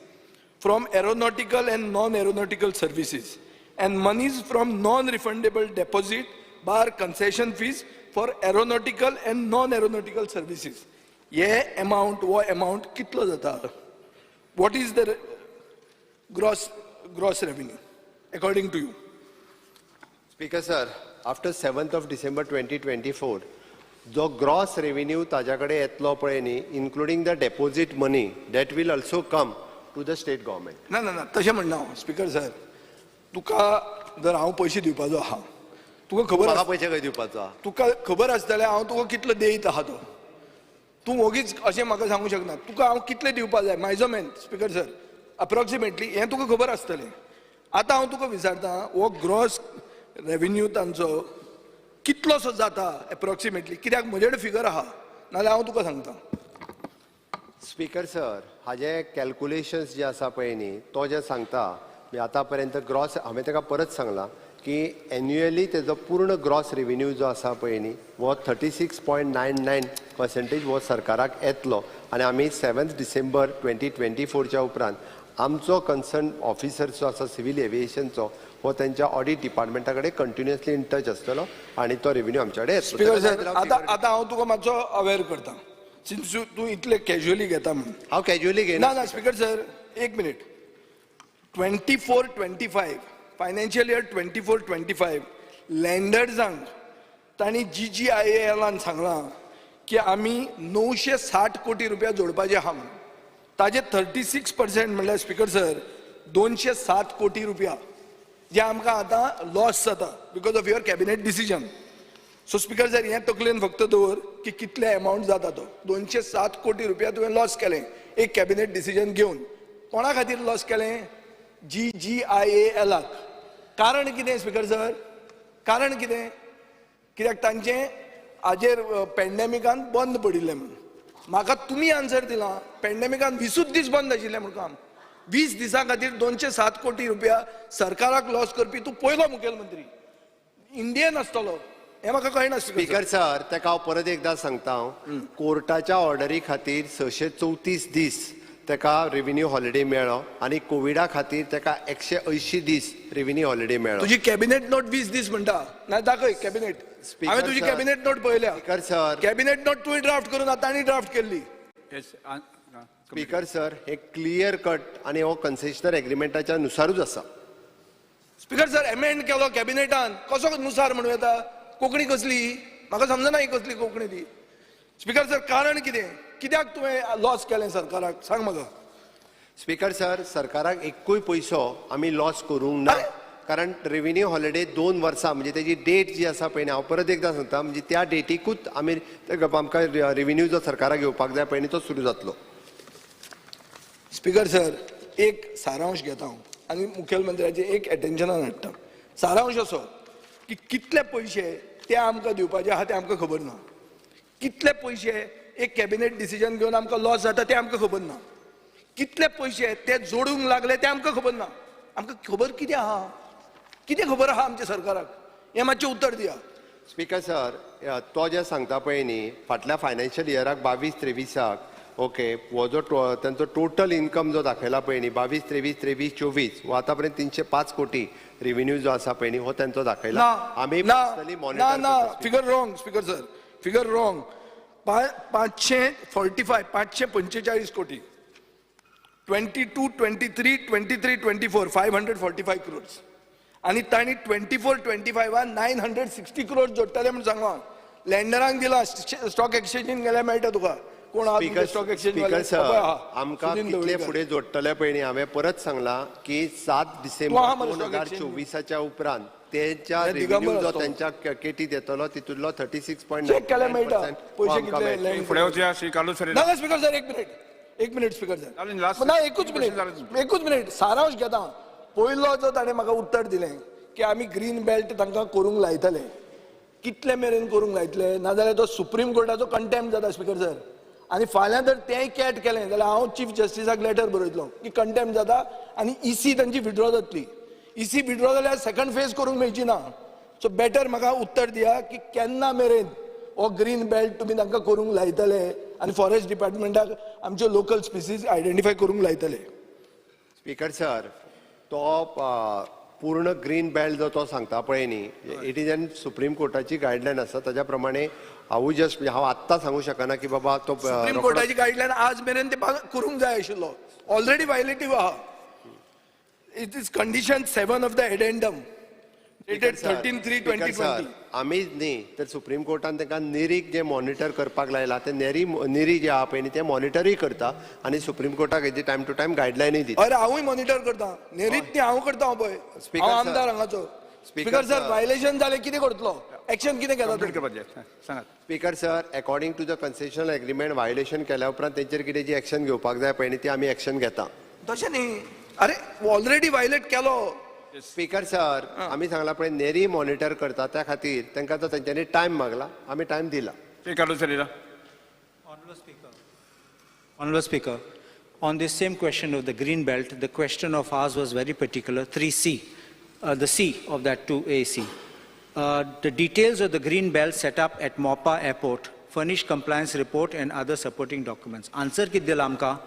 from aeronautical and non aeronautical services, and monies from non refundable deposit bar concession fees for aeronautical and non aeronautical services. हे amount, हो amount कितलो जाता? What is the gross revenue according to you?
Speaker sir, after 7th of December 2024 जो gross revenue ताज्या कडेन येतलो पळय न्ही, including the deposit money that will also come to the state government.
ना ना ना, तशें म्हणना हांव स्पीकर सर. तुका जर हांव पयशे दिवपाचो आहा, तुका खबर
म्हाका पयशे खंय दिवपाचो आहा?
तुका खबर आसतलें हांव तुका कितलो देयत आहा तो. तूं ओगीच अशें म्हाका सांगूंक शकना. तुका हांव कितले दिवपा जाय मायजोमेन, स्पीकर सर, अप्रॉक्सिमेटली हें तुका खबर आसतलें. आतां हांव तुका विचारता, हो ग्रॉस रेवेन्यू तांचो कितलोसो जाता एप्रॉक्सिमेटली? कित्याक म्हजे कडेन फिगर आहा, नाजाल्यार हांव तुका सांगता.
स्पीकर सर, हाजे कॅल्कुलेशन्स जे आसा पळय न्ही, तो जे सांगता आतां पर्यंत ग्रॉस, हांवें ताका परत सांगलां. की एन्युअली तेजो पूर्ण ग्रॉस रेवेन्यू जो आसा पळय न्ही हो 36.99% हो सरकाराक येतलो आनी आमी 7 डिसेंबर 2024च्या उपरांत आमचो कन्सर्न ऑफिसर जो आसा सिवील एविएशनचो हो तेंच्या ऑडीट डिपार्टमेंटा कडेन कंटिन्युअसली इन टच आसतलो आनी तो रेवेन्यू आमच्या कडेन येतलो.
स्पीकर सर, आतां आतां हांव तुका मातसो अवेर करता, सिन्स तूं इतले कॅज्युअली घेता म्हणून.
हांव कॅज्युअली घेयना.
ना ना, स्पीकर सर, एक minute. 24-25 financial year, 24-25 लँडर्सांक तांणी जी जी I एलान सांगलां की आमी 960 कोटी रुपया जोडपाचे आहा म्हणून. ताजे 36% म्हणल्यार स्पीकर सर 207 कोटी रुपया जे आमकां आतां लॉस जाता because of your cabinet decision. So speaker sir, हें तकलेन फक्त दवर की कितले एमावंट जाता तो. 207 कोटी रुपया तुवें लॉस केलें एक कॅबिनेट डिसिजन घेवन. कोणा खातीर लॉस केलें? जी जी I एलाक. कारण कितें स्पीकर सर? कारण कितें? कित्याक तांचें हाजेर पॅन्डेमिकान बंद पडिल्लें म्हणून. म्हाका तुमी आन्सर दिला, पॅन्डेमिकान 20 दीस बंद आशिल्लें म्हूण काम. 20 दिसां खातीर 207 कोटी रुपया सरकाराक लॉस करपी तूं पयलो मुखेलमंत्री इंडियन आसतलो हें म्हाका कळना.
स्पीकर सर, ताका हांव परत एकदां सांगता, हांव कोर्टाच्या ऑर्डरी खातीर 634 दीस ताका रेव्हेन्यू हॉलिडे मेळ्ळो आनी कोविडा खातीर ताका 180 दीस रेव्हेन्यू हॉलिडे मेळ्ळो.
तुजी कॅबिनेट नोट 20 दीस म्हणटा, ना दाखय कॅबिनेट. हांवें तुजी कॅबिनेट नोट पळयल्या.
स्पीकर सर,
कॅबिनेट नोट तुवें ड्राफ्ट करून आतां आनी ड्राफ्ट केल्ली.
स्पीकर सर, हे क्लियर कट आनी हो कन्सेशनल एग्रीमेंटाच्या नुसारूच आसा.
स्पीकर सर, एमेंड केलो कॅबिनेटान, कसो नुसार म्हणूं येता? कोंकणी कसली म्हाका समजना, ही कसली कोंकणी ती. स्पीकर सर, कारण कितें? कित्याक तुवें लॉस केलें सरकाराक, सांग म्हाका.
स्पीकर सर, सरकाराक एकूय पयसो आमी लॉस करूंक ना, कारण रेव्हेन्यू हॉलिडे 2 वर्सां म्हणजे तेजी डेट जी आसा पळय न्ही, हांव परत एकदां सांगता, म्हणजे त्या डेटीकूच आमी आमकां रेव्हेन्यू जो सरकाराक घेवपाक जाय पळय न्ही तो सुरू जातलो.
स्पीकर सर, एक सारांश घेता हांव आनी मुखेलमंत्र्याचें एक एटेन्शनान हाडटा. सारांश असो की कितले पयशे ते आमकां दिवपाचे आहा ते आमकां खबर ना, कितले पयशे एक कॅबिनेट डिसिजन घेवन आमकां लॉस जाता ते आमकां खबर ना, कितले पयशे ते जोडूंक लागले ते आमकां खबर ना. आमकां खबर कितें आहा? कितें खबर आहा आमच्या सरकाराक? हें मातशें उत्तर दिया.
स्पीकर सर, तो जें सांगता पळय न्ही, फाटल्या फायनान्शियल इयराक 22-23 ओके हो जो तांचो टोटल इन्कम जो दाखयला पळय न्ही 22, 23, 23, 24 हो आतां पर्यंत 305 कोटी रेव्हेन्यू जो आसा पळय न्ही हो तांचो दाखयला. आमी पर्सनली मॉनिटर.
ना, figure wrong speaker sir, figure wrong. 545, 545 कोटी. 22, 23, 23, 24 545 क्रोर्स आनी तांणी 24, 25 960 क्रोर्स जोडटले म्हूण सांगलां. लँडरांक दिला, स्टॉक एक्सचेंजीन गेल्यार मेळटा तुका. कोण स्टॉक एक्सचेंज?
स्पीकर सर, आमकां कितले फुडें जोडटले पळय न्ही, हांवें परत सांगलां की 7 डिसेंबर 2024 उपरांत तेंच्या रेव्हेन्यू जो तेंच्या केटीत येतलो तितूंतलो 36.9%
पयशे.
फुडें वचया श्री कार्लूस फेरेरा.
ना स्पीकर सर, एक मिनिट, एक मिनिट स्पीकर सर, ना एकूच मिनिट, एकूच मिनिट. सारांश घेता. पयलो जो ताणें म्हाका उत्तर दिलें की आमी ग्रीन बेल्ट तांकां करूंक लायतले, कितले मेरेन करूंक लायतले? नाजाल्यार तो सुप्रीम कोर्टाचो कंटेम्प्ट जाता स्पीकर सर. आनी फाल्यां जर तेंय कॅट केलें जाल्यार हांव चीफ जस्टिसाक लेटर बरयतलो की कंटेम्प्ट जाता आनी इसी तांची विड्रॉ जातली. इसी विड्रॉ जाल्यार सेकंड फेज करूंक मेळची ना. सो बेटर म्हाका उत्तर दिया की केन्ना मेरेन हो ग्रीन बेल्ट तुमी तांकां करूंक लायतले आनी फॉरेस्ट डिपार्टमेंटाक आमच्यो लोकल स्पिसीज आयडेंटिफाय करूंक लायतले.
स्पीकर सर, तो पूर्ण ग्रीन बेल्ट जो तो सांगता पळय न्ही, it is an supreme कोर्टाची गायडलायन आसा, ताच्या प्रमाणे हांवूय जस्ट हांव आत्तां सांगू शकना की बाबा तो
सुप्रीम कोर्टाची गायडलायन आज मेरेन ते करूंक जाय आशिल्लो, ऑलरेडी वायलेटीव आहा. It is condition 7 of the addendum dated 13/3/2020.
आमीच न्ही तर सुप्रीम कोर्टान तांकां नेरीक जे मॉनिटर करपाक लायला ते नेरी नेरी जे आहा पळय न्ही ते मॉनिटरूय करता आनी सुप्रीम कोर्टाक हेजी टायम टू टायम गायडलायनूय दिता.
अरे हांवूय मॉनिटर करता, नेरीत न्ही हांव करता. हांव पळय हांव आमदार हांगाचो. स्पीकर सर, वायलेशन जालें कितें करतलो? एक्शन कितें घेता?
Speaker sir, according to the concessional agreement violation केल्या उपरांत तेंचेर कितें जी एक्शन घेवपाक जाय पळय न्ही ती आमी एक्शन घेता.
तशें न्ही, अरे ऑलरेडी वायलेट केलो.
स्पीकर सर, आमी सांगला पळय नेरी मॉनिटर करता, त्या खातीर तांकां तो तेंच्यांनी टायम मागला, आमी टायम दिला.
Honorable Speaker, on this same question of the green belt, the question of ours was very particular, 3C. The C of that 2AC. The details of the green belt set up at Mopa Airport, furnish compliance report and other supporting documents. Answer कितें दिलां आमकां?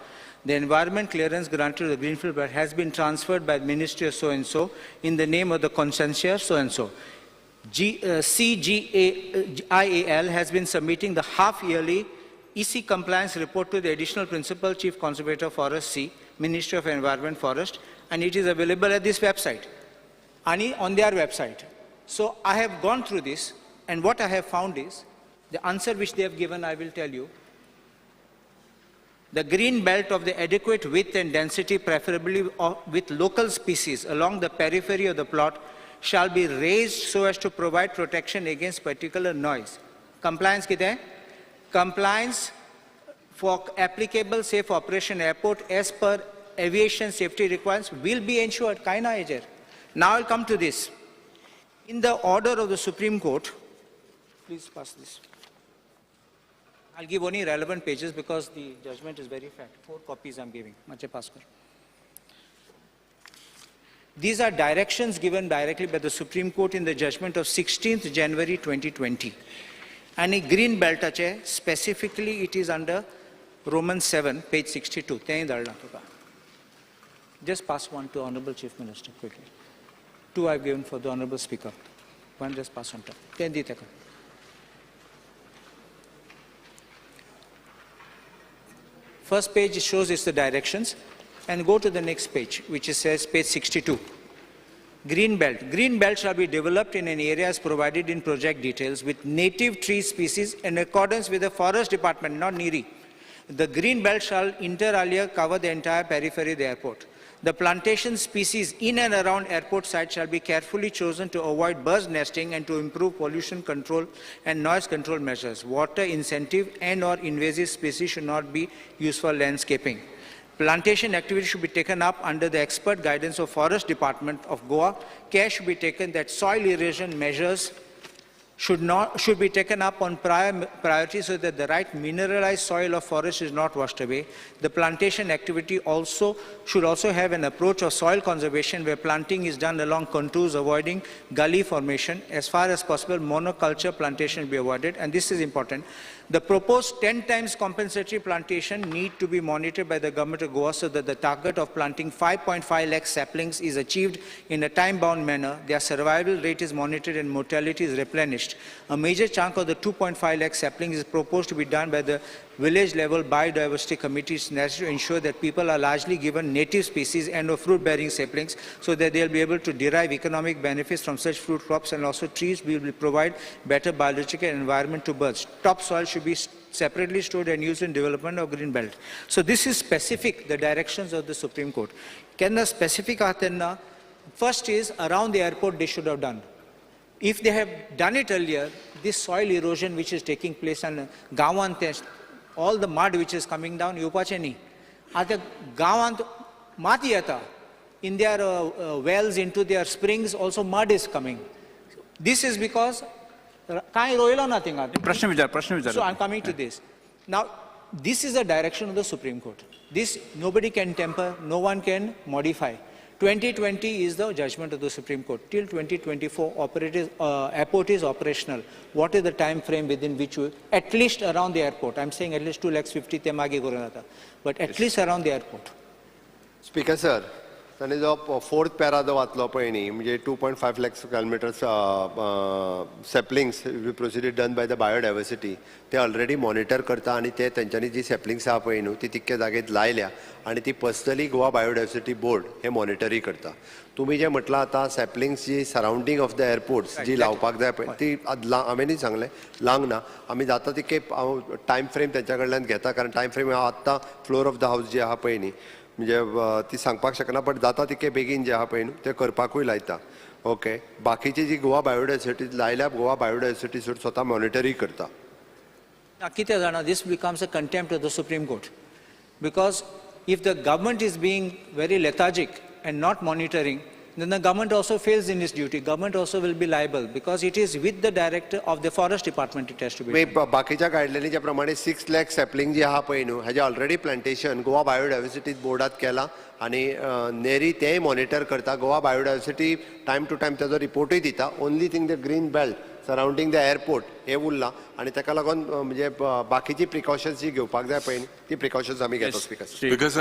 The environment clearance granted to the Greenfield Belt has been transferred by the Ministry of so and so in the name of the concessionaire so and so. CGIAL has been submitting the half-yearly EC compliance report to the Additional Principal Chief Conservator Forest C, Ministry of Environment Forest, and it is available at this website, and on their website. So I have gone through this, and what I have found is, the answer which they have given, I will tell you. The green belt of the adequate width and density, preferably with local species along the periphery of the plot, shall be raised so as to provide protection against particular noise. Compliance कितें? Compliance for applicable safe operation airport as per aviation safety requirements will be ensured. कांय ना हेजेर. Now I'll come to this. In the order of the Supreme Court, please pass this. I'll give only relevant pages because the judgment is very fat. 4 copies I'm giving. Mache pass kar. These are directions given directly by the Supreme Court in the judgment of 16th January 2020. And a green belt ache, specifically it is under Roman 7, page 62. Just pass one to Honorable Chief Minister quickly. 2 I've given for the Honorable Speaker. 1 just pass on top. First page shows it's the directions, and go to the next page, which says page 62. Green belt. Green belt shall be developed in an area as provided in project details with native tree species in accordance with the Forest Department, not NERI. The green belt shall inter alia cover the entire periphery of the airport. The plantation species in and around airport site shall be carefully chosen to avoid birds nesting and to improve pollution control and noise control measures. Water incentive and or invasive species should not be used for landscaping. Plantation activity should be taken up under the expert guidance of Forest Department of Goa. Care should be taken that soil erosion measures should be taken up on priority so that the right mineralized soil of forest is not washed away. The plantation activity also should also have an approach of soil conservation where planting is done along contours, avoiding gully formation. As far as possible, monoculture plantation be avoided, and this is important. The proposed 10 times compensatory plantation need to be monitored by the government of Goa so that the target of planting 5.5 lakh saplings is achieved in a time-bound manner. Their survival rate is monitored and mortality is replenished. A major chunk of the 2.5 lakh saplings is proposed to be done by the village-level biodiversity committees necessary to ensure that people are largely given native species and or fruit-bearing saplings so that they'll be able to derive economic benefits from such fruit crops, and also trees will provide better biological environment to birds. Topsoil should be separately stored and used in development of green belt. So this is specific, the directions of the Supreme Court. Can the specific atenna, first is around the airport they should have done. If they have done it earlier, this soil erosion which is taking place and gawan test, all the mud which is coming down, येवपाचें न्ही. आतां गांवांत माती येता, in their wells, into their springs also mud is coming. This is because कांय रोयलो ना थिंगा.
प्रश्न विचार, प्रश्न विचार.
So I am coming to this. Now, this is the direction of the Supreme Court. This nobody can tamper, no one can modify. 2020 is the judgment of the Supreme Court. Till 2024, airport is operational. What is the time frame within which you, at least around the airport, I'm saying at least 2,50,000 ते मागे करून जाता, but at least around the airport.
Speaker sir, ताणें जो fourth para जो वाचलो पळय न्ही, म्हणजे 2.5 lakh kilometers saplings proceeded done by the biodiversity, ते ऑलरेडी मॉनिटर करता आनी ते तेंच्यांनी जी सॅपलिंग्स आहा पळय न्हू ती तितक्या जागेत लायल्या आनी ती पर्सनली गोवा बायोडायवर्सिटी बोर्ड हे मॉनिटरी करता. तुमी जें म्हटलां आतां सॅपलिंग्स जी सरावंडींग ऑफ the airports जी लावपाक जाय पळय ती हांवेंनूय सांगलें लावंक ना, आमी जाता तितके हांव टायम फ्रेम तेंच्या कडल्यान घेता, कारण टायम फ्रेम हांव आत्तां फ्लोर ऑफ the house जी आहा पळय न्ही म्हणजे ती सांगपाक शकना, बट जाता तितके बेगीन जे आहा पळय न्हू ते करपाकूय लायता. ओके, बाकीची जी गोवा बायोडायवर्सिटी लायल्या, गोवा बायोडायवर्सिटी स्वता मॉनिटरी करता.
कितें जाणा, this becomes a contempt of the Supreme Court, because if the government is being very lethargic and not monitoring, then the government also fails in its duty. Government also will be liable because it is with the director of the forest department it has to be done.
बाकीच्या गायडलायनीच्या प्रमाणे 6 lakh sapling जी आहा पळय न्हू, हेजे already plantation Goa biodiversity बोर्डात केला आनी Neri तेय मॉनिटर करता. Goa biodiversity time to time तेजो रिपोर्टूय दिता. Only thing, the green belt surrounding the airport हे उरलां आनी ताका लागून म्हणजे बाकीची प्रिकॉशन्स जी घेवपाक जाय पळय न्ही, ती प्रिकॉशन्स आमी घेतो, स्पीकर.
Because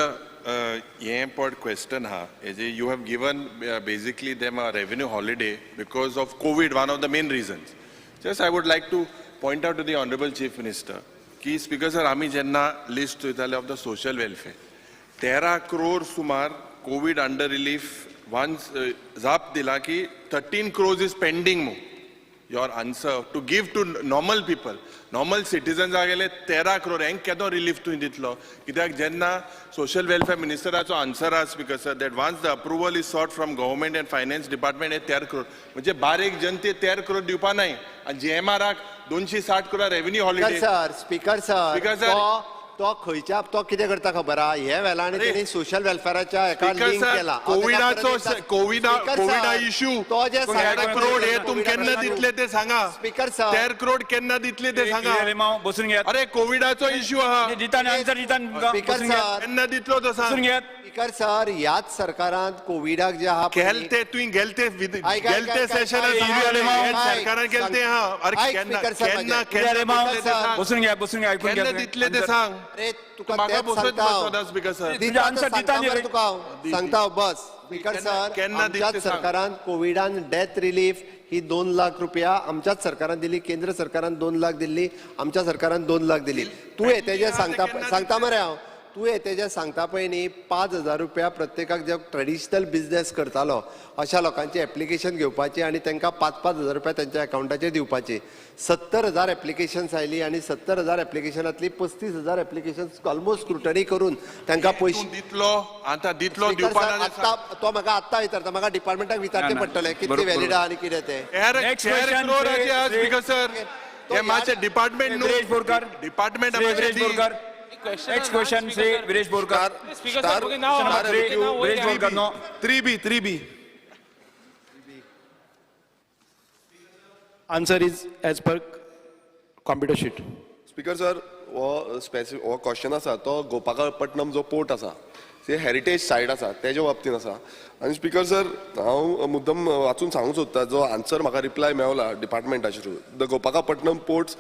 हें पड क्वेश्चन हा, हेजे you have given basically them a revenue holiday because of COVID, one of the main reasons. Just I would like to point out to the honourable Chief Minister की speaker sir, आमी जेन्ना list चोयताले of the social welfare, 13 crore सुमार covid under relief one जाप दिला की 13 crores is pending मू. Your answer to give to normal people, normal citizens गेले 13 क्रोर हेंक केदो रिलीफ तुवें दितलो? कित्याक जेन्ना सोशल वेलफेअर मिनिस्टराचो आन्सर आसा, Speaker sir, that once the approval is sought from government and finance department, हे 13 क्रोर म्हणजे बारीक जनते 13 क्रोर दिवपा नाय आनी जीएमआराक 260 crore revenue holiday.
Sir, speaker sir,
speaker sir.
तो तो खंयच्या तो कितें करता खबर आहा? हे वेला आनी तेणी सोशल वेलफेराच्या हेका
स्पीकर
लिंक
सर,
केला.
कोविडाचो कोविडा इश्यू
तो जे
13 क्रोड हे तुम केन्ना दितले ते सांगा.
स्पीकर सर,
13 क्रोड केन्ना दितले ते सांगा.
बसून घेयात.
अरे, कोविडाचो इश्यू आहा.
दिता आन्सर दिता तुमकां.
स्पीकर
बसून घेयात.
सर,
केन्ना दितलो तो
बसून
सांग.
घेयात.
स्पीकर सर, ह्याच सरकारान कोविडाक जे आहा पळय न्ही,
गेलते तुवें गेलते
ऐक, ऐक,
गेलते
ऐक,
सेशनात
ऐक,
सांगलें,
ऐक,
सरकारान गेलते हा. अरे,
ऐक,
केन्ना
स्पीकर सर,
केन्ना
माझे.
केन्ना
अरे माव,
दितले ते सांग.
बसून घ्या, बसून घ्या, ऐकून
केन्ना
घ्या.
दितले ते सांग.
अरे, तुका
म्हाका
तेच
बसत
सांगता हांव.
बसोना, स्पीकर सर.
दिता
आन्सर
तर
दिता
सांगता
न्ही
मरे
रे.
तुका हांव. सांगता हांव, बस. स्पीकर सर,
केन्ना दितले
आमच्याच
सांग.
सरकारान कोविडान डेथ रिलीफ ही 2 लाख रुपया आमच्याच सरकारान दिली. केंद्र सरकारान 2 लाख दिल्ली, आमच्या सरकारान 2 लाख दिली. तूं हे तेजे सांगता सांगता मरे हांव. तूं हे तेजे सांगता पळय न्ही, 5,000 रुपया प्रत्येकाक जे ट्रेडिशनल बिझनेस करतालो अशा लोकांची एप्लिकेशन घेवपाची आनी तांकां 5-5 हजार रुपया त्यांच्या अकावंटाचेर दिवपाची. 70,000 एप्लिकेशन्स आयली आनी 70,000 एप्लिकेशनांतली 35,000 एप्लिकेशन ऑलमोस्ट स्क्रुटनी करून तांकां पयशे
तूं दितलो आतां? दितलो?
स्पीकर
दिवपा
सर,
ना ते सांग.
आत्ता तो म्हाका आत्ता विचारता. म्हाका डिपार्टमेंटाक विचारचें
ना, ना.
पडटलें कितली
बरोबर.
व्हॅलिड आहा आनी कितें तें.
Next question,
क्रोराचे आहा, स्पीकर सर.
तो
हे मातशें डिपार्टमेंट न्हू.
Viresh Borkar.
Department.
Shri Viresh Borkar. Next question, Shri Viresh Borkar.
Speaker sir, नाव
Shri Viresh Borkar, no.
3B, 3B.
Answer is as per computer sheet.
Speaker sir, हो स्पेसिफीक हो क्वेश्चन आसा तो गोपाकपट्टनम जो पोर्ट आसा, ते हेरिटेज सायट आसा, तेज्या बाबतीन आसा. आनी स्पीकर सर, हांव मुद्दम वाचून सांगूंक सोदता जो आन्सर म्हाका रिप्लाय मेवला डिपार्टमेंटाचे through. The Gopalapatnam ports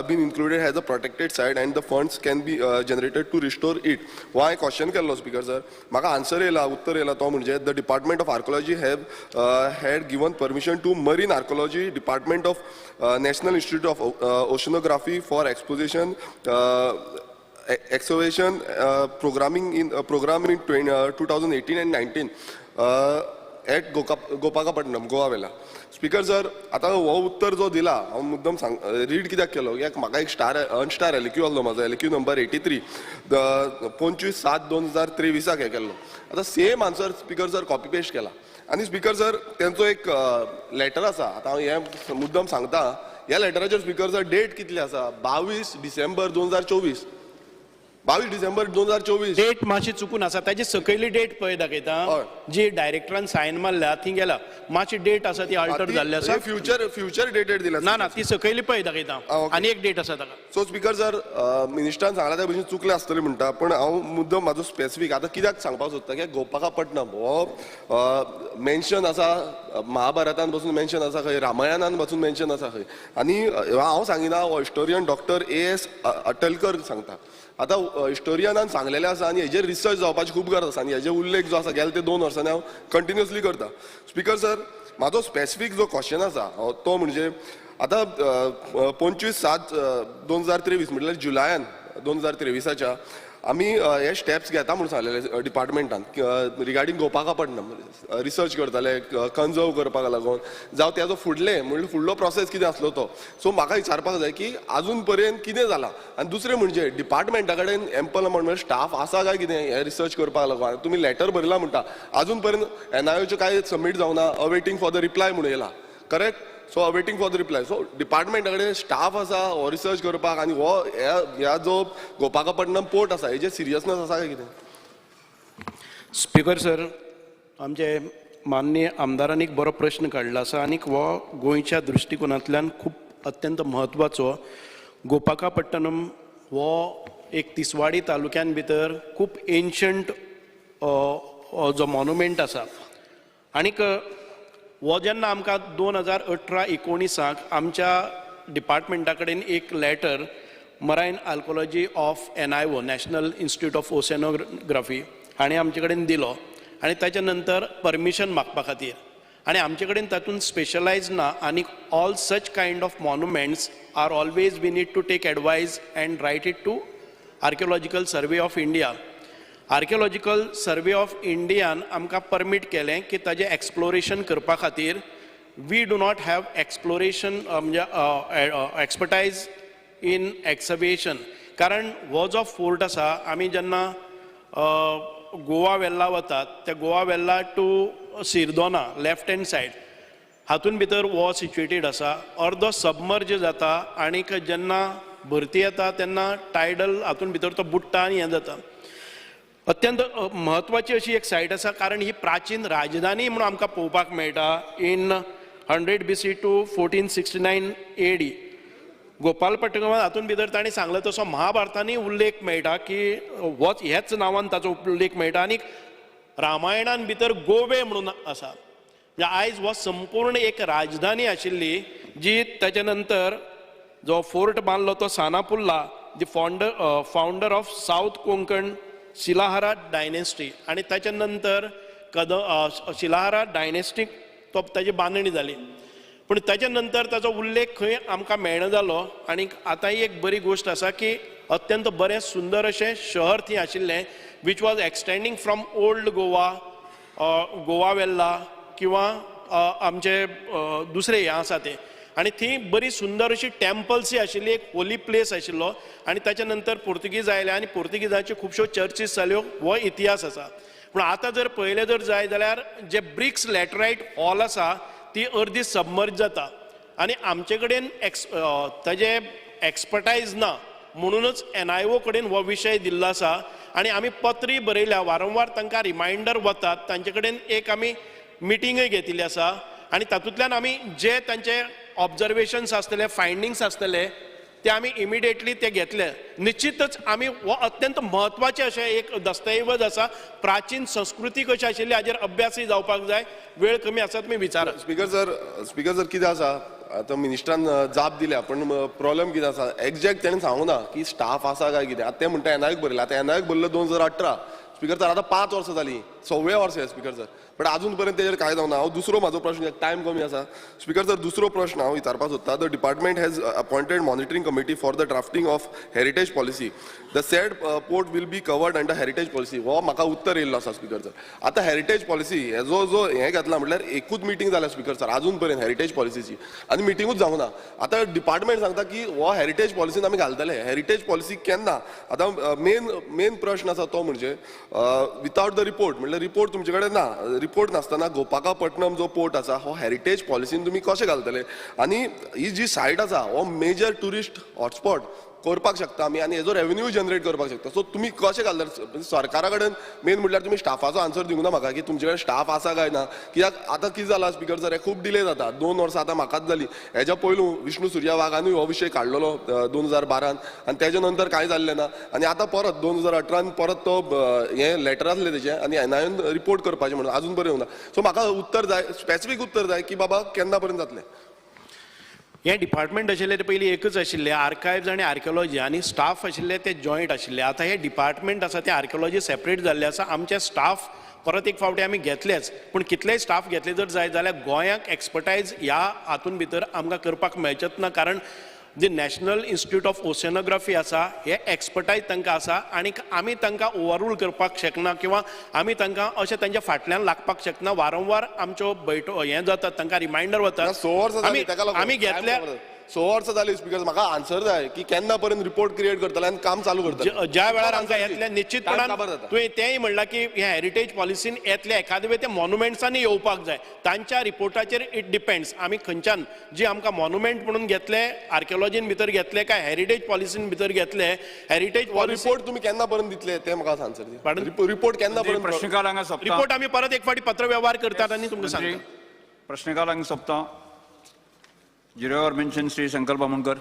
been included as a protected site and the funds can be generated to restore it. हो हांवें क्वेश्चन केल्लो, स्पीकर सर. म्हाका आन्सर येयला, उत्तर येयला तो म्हणजे the Department of Archaeology have had given permission to Marine Archaeology Department of National Institute of Oceanography for exposition excavation programming in program in 20, 2018 and 19 at Gopalapatnam, Goa Vela. Speaker sir, आतां हो उत्तर जो दिला, हांव मुद्दम सांग read कित्याक केलो, कित्याक म्हाका एक स्टार अनस्टार एलक्यू आसलो म्हाजो, एलक्यू नंबर 83, 25/7/2023 हें केल्लो. आतां same answer, Speaker sir, copy paste केला. आनी स्पीकर सर, तेंचो एक लेटर आसा. आतां हांव हें मुद्दम सांगता, ह्या लेटराचेर, स्पीकर सर, डेट कितली आसा? 22 डिसेंबर 2024, 22 डिसेंबर 2024.
डेट मातशी चुकून आसा. ताजी सकयली डेट पळय दाखयता. जी डायरेक्टरान सायन मारल्या थंय गेला. मातशी डेट आसा ती अल्टर जाल्ली आसा.
फ्युचर फ्युचर डेटेड दिला.
ना ना, ती सकयली पळय दाखयता. आनी एक डेट आसा ताका.
सो स्पीकर सर, मिनिस्टरान सांगला त्या भशेन चुकलें आसतलें म्हणटा, पण हांव मुद्दम म्हाजो स्पेसिफीक आतां कित्याक सांगपाक सोदता, कित्याक गोपाकापट्टणम हो मेन्शन आसा, महाभारतान पासून मेन्शन आसा खंय, रामायणान पासून मेन्शन आसा खंय. आनी हांव सांगिना, हो हिस्टोरियन डॉक्टर ए एस अटलकर सांगता. आतां हिस्टोरियनान सांगलेलें आसा आनी हेजेर रिसर्च जावपाची खूब गरज आसा. आनी हेजे उल्लेख जो आसा गेले ते 2 वर्सांनी हांव कंटिन्युअसली करता. स्पीकर सर, म्हाजो स्पेसिफीक जो क्वेश्चन आसा तो म्हणजे आतां 25/7/2023, म्हटल्यार जुलयान 2023च्या आमी हे स्टेप्स घेता म्हूण सांगलेले डिपार्टमेंटान रिगार्डींग गोपाकापट्टणम, रिसर्च करताले कन्जर्व करपाक लागून, जावं तेजो फुडले म्हणल्यार फुडलो प्रोसेस कितें आसलो तो. सो म्हाका विचारपाक जाय की आजून पर्यंत कितें जालां? आनी दुसरें म्हणजे डिपार्टमेंटा कडेन एम्पल अमाउंट म्हणजे स्टाफ आसा काय कितें हें रिसर्च करपाक लागून? आनी तुमी लेटर बरयला म्हणटा, आजून पर्यंत एनआयओच्यो कांय सबमीट जावना, अवेटींग फॉर the reply म्हणून येयला, correct? So awaiting for the reply. So डिपार्टमेंटा कडेन स्टाफ आसा हो रिसर्च करपाक? आनी हो ह्या जो गोपाकापट्टणम पोर्ट आसा हेजेर सिरियसनेस आसा काय कितें?
स्पीकर सर, आमचे माननीय आमदारान एक बरो प्रश्न काडला आसा आनीक हो गोंयच्या दृश्टिकोनांतल्यान खूब अत्यंत म्हत्वाचो. गोपाकापट्टणम हो एक तिसवाडी तालुक्यान भितर खूब एन्शंट जो मॉन्युमेंट आसा आनीक हो जेन्ना आमकां 2018-19 आमच्या डिपार्टमेंटा कडेन एक letter marine archaeology of NIO National Institute of Oceanography हांणी आमचे कडेन दिलो आनी ताच्या नंतर परमिशन मागपा खातीर आनी आमचे कडेन तातूंत स्पेशलायज ना आनी all such kind of monuments are always we need to take advice and write it to Archaeological Survey of India. Archaeological Survey of इंडियान आमकां परमीट केलें की ताजें एक्सप्लोरेशन करपा खातीर. We do not have exploration म्हणजे एक्सपर्टायज इन एक्सवेशन, कारण हो जो फोर्ट आसा आमी जेन्ना गोवा वेल्ला वतात त्या Goa Velha to Shirdona left hand side हातून भितर हो सिच्युएटेड आसा. अर्दो सबमर्ज जाता आनीक जेन्ना भरती येता तेन्ना टायडल हातून भितर तो बुडटा आनी हें जाता. अत्यंत म्हत्वाची अशी एक सायट आसा, कारण ही प्राचीन राजधानी म्हणून आमकां पळोवपाक मेळटा. In 100 BC to 1469 AD गोपालपट्टणम हातून भितर तांणी सांगलें तसो महाभारतांनी उल्लेख मेळटा की होच ह्याच नांवान ताचो उल्लेख मेळटा आनी रामायणान भितर गोवे म्हणून आसा. म्हणजे आयज हो संपूर्ण एक राजधानी आशिल्ली जी ताच्या नंतर जो फोर्ट बांदलो तो Sanapulla the founder of South Konkan Shilahara dynasty आनी ताच्या नंतर शिलाहारा डायनेस्टीक तो ताजी बांदणी जाली. पूण ताच्या नंतर ताचो उल्लेख खंय आमकां मेळना जालो. आनी आतां एक बरी गोश्ट आसा की अत्यंत बरें सुंदर अशें शहर थंय आशिल्लें which was extending from old Goa, Goa Velha किंवा आमचे दुसरे हें आसा तें, आनी थंय बरी सुंदर अशी टेम्पल्सय आशिल्ली, एक होली प्लेस आशिल्लो. आनी ताच्या नंतर पुर्तुगीज आयले आनी पुर्तुगीजाच्यो खुबश्यो चर्चीस जाल्यो, हो इतिहास आसा. पूण आतां जर पळयलें जर जाय जाल्यार जे ब्रिक्स लॅटरायट हॉल आसा ती अर्दी सबमर्ज जाता आनी आमचे कडेन ताजे एक्सपर्टायज ना म्हणूनच NIO कडेन हो विशय दिल्लो आसा आनी आमी पत्री बरयल्या, वारंवार तांकां रिमायंडर वतात, तांचे कडेन एक आमी मिटींगय घेतिल्ली आसा आनी तातूंतल्यान आमी जे तांचे ऑब्जर्वेशन्स आसतले, फायंडींग्स आसतले ते आमी इमिडिएटली ते घेतले. निश्चितच आमी हो अत्यंत म्हत्वाचें अशें एक दस्तऐवज आसा, प्राचीन संस्कृती कशी आशिल्ली हाजेर अभ्यासय जावपाक जाय. वेळ कमी आसा, तुमी विचारा.
स्पीकर सर कितें आसा आतां मिनिस्टरान जाप दिल्या, पण प्रॉब्लम कितें आसा एग्जॅक्ट तेणें सांगूं ना की स्टाफ आसा काय कितें. आतां ते म्हणटा एनआयक बरयलां, आतां एनआयक बरयलें 2018 स्पीकर सर, आतां 5 वर्सां जालीं, 6वें वर्स हें स्पीकर सर, बट अजून पर्यंत तेजेर कांय जावना. हांव दुसरो म्हाजो प्रश्न, टायम कमी आसा स्पीकर सर, दुसरो प्रश्न हांव विचारपाक सोदता. The department has appointed monitoring committee for the drafting of heritage policy. The said port will be covered under heritage policy. हो म्हाका उत्तर येयल्लो आसा स्पीकर सर. आतां हेरिटेज पॉलिसी हेजो जो हें घेतला म्हटल्यार एकूच मिटींग जाल्या स्पीकर सर अजून पर्यंत हेरिटेज पॉलिसीची, आनी मिटिंगूच जावंक ना. आतां डिपार्टमेंट सांगता की हो हेरिटेज पॉलिसीन आमी घालतले. हेरिटेज पॉलिसी केन्ना? आतां मेन प्रश्न आसा तो म्हणजे वितावट the report, म्हटल्यार रिपोर्ट तुमचे कडेन ना, रिपोर्ट नासतना गोपाकापट्टणम जो पोर्ट आसा हो हेरिटेज पॉलिसीन तुमी कशें घालतले? आनी ही जी सायट आसा हो मेजर ट्युरिस्ट हॉटस्पॉट करपाक शकता आमी आनी हेजो रेवेन्यू जनरेट करपाक शकता. सो तुमी कशें घालतले सरकारा कडेन? मेन म्हटल्यार तुमी स्टाफाचो आन्सर दिवंक ना म्हाका की तुमचे कडेन स्टाफ आसा काय ना. कित्याक आतां कितें जालां स्पीकर सर, हें खूब डिले जाता. 2 वर्सां आतां म्हाकाच जाली. हेज्या पयलू विष्णू सुर्या वाघानूय हो विशय काडलेलो 2012 आनी तेज्या नंतर कांय जाल्लें ना. आनी आतां परत 2018 परत तो हें लेटर आसलें तेजें आनी एनआयन रिपोर्ट करपाचें म्हणून अजून पर्यंत येवना. सो म्हाका उत्तर जाय, स्पेसिफीक उत्तर जाय की बाबा केन्ना पर्यंत जातलें.
हें डिपार्टमेंट आशिल्लें ते पयलीं एकच आशिल्लें, आर्कायव्स आनी आर्किओलॉजी, आनी स्टाफ आशिल्ले ते जॉयंट आशिल्ले. आतां हें डिपार्टमेंट आसा तें आर्किओलॉजी सेपरेट जाल्लें आसा. आमचे स्टाफ परत एक फावटी आमी घेतलेच, पूण कितलेय स्टाफ घेतले जर जाय जाल्यार गोंयाक एक्सपर्टायज ह्या हातून भितर आमकां करपाक मेळचेच ना, कारण जे नॅशनल इन्स्टिट्यूट ऑफ ओशनोग्राफी आसा हे एक्सपर्टायज तांकां आसा आनी आमी तांकां ओवररूल करपाक शकना किंवा आमी तांकां अशें तांच्या फाटल्यान लागपाक शकना. वारंवार आमच्यो बैठो हें जातात, तांकां रिमायंडर वता. आमी घेतल्या
6 वर्सां जाली स्पीकर, म्हाका आन्सर जाय की केन्ना पर्यंत रिपोर्ट क्रिएट करतले आनी काम चालू करतले.
ज्या वेळार आमकां येतले निश्चितपणान तुवें तेंय म्हणलां की हे हेरिटेज पॉलिसीन येतले एखादे वेळ ते मॉन्युमेंट्सांनी येवपाक जाय, तांच्या रिपोर्टाचेर it depends. आमी खंयच्यान जी आमकां मॉन्युमेंट म्हणून घेतले आर्किओलॉजीन भितर घेतले काय हेरिटेज पॉलिसीन भितर घेतले, हेरिटेज
रिपोर्ट तुमी केन्ना पर्यंत दितले ते म्हाका आन्सर दी. रिपोर्ट केन्ना पर्यंत?
प्रश्नकाल हांगा सोंपता.
रिपोर्ट आमी परत एक फावटी पत्र व्यवहार करतात आनी तुमकां सांगता.
प्रश्नकाल हांगा सोंपता. Zero hour mention Shri Shankar Bamonkar.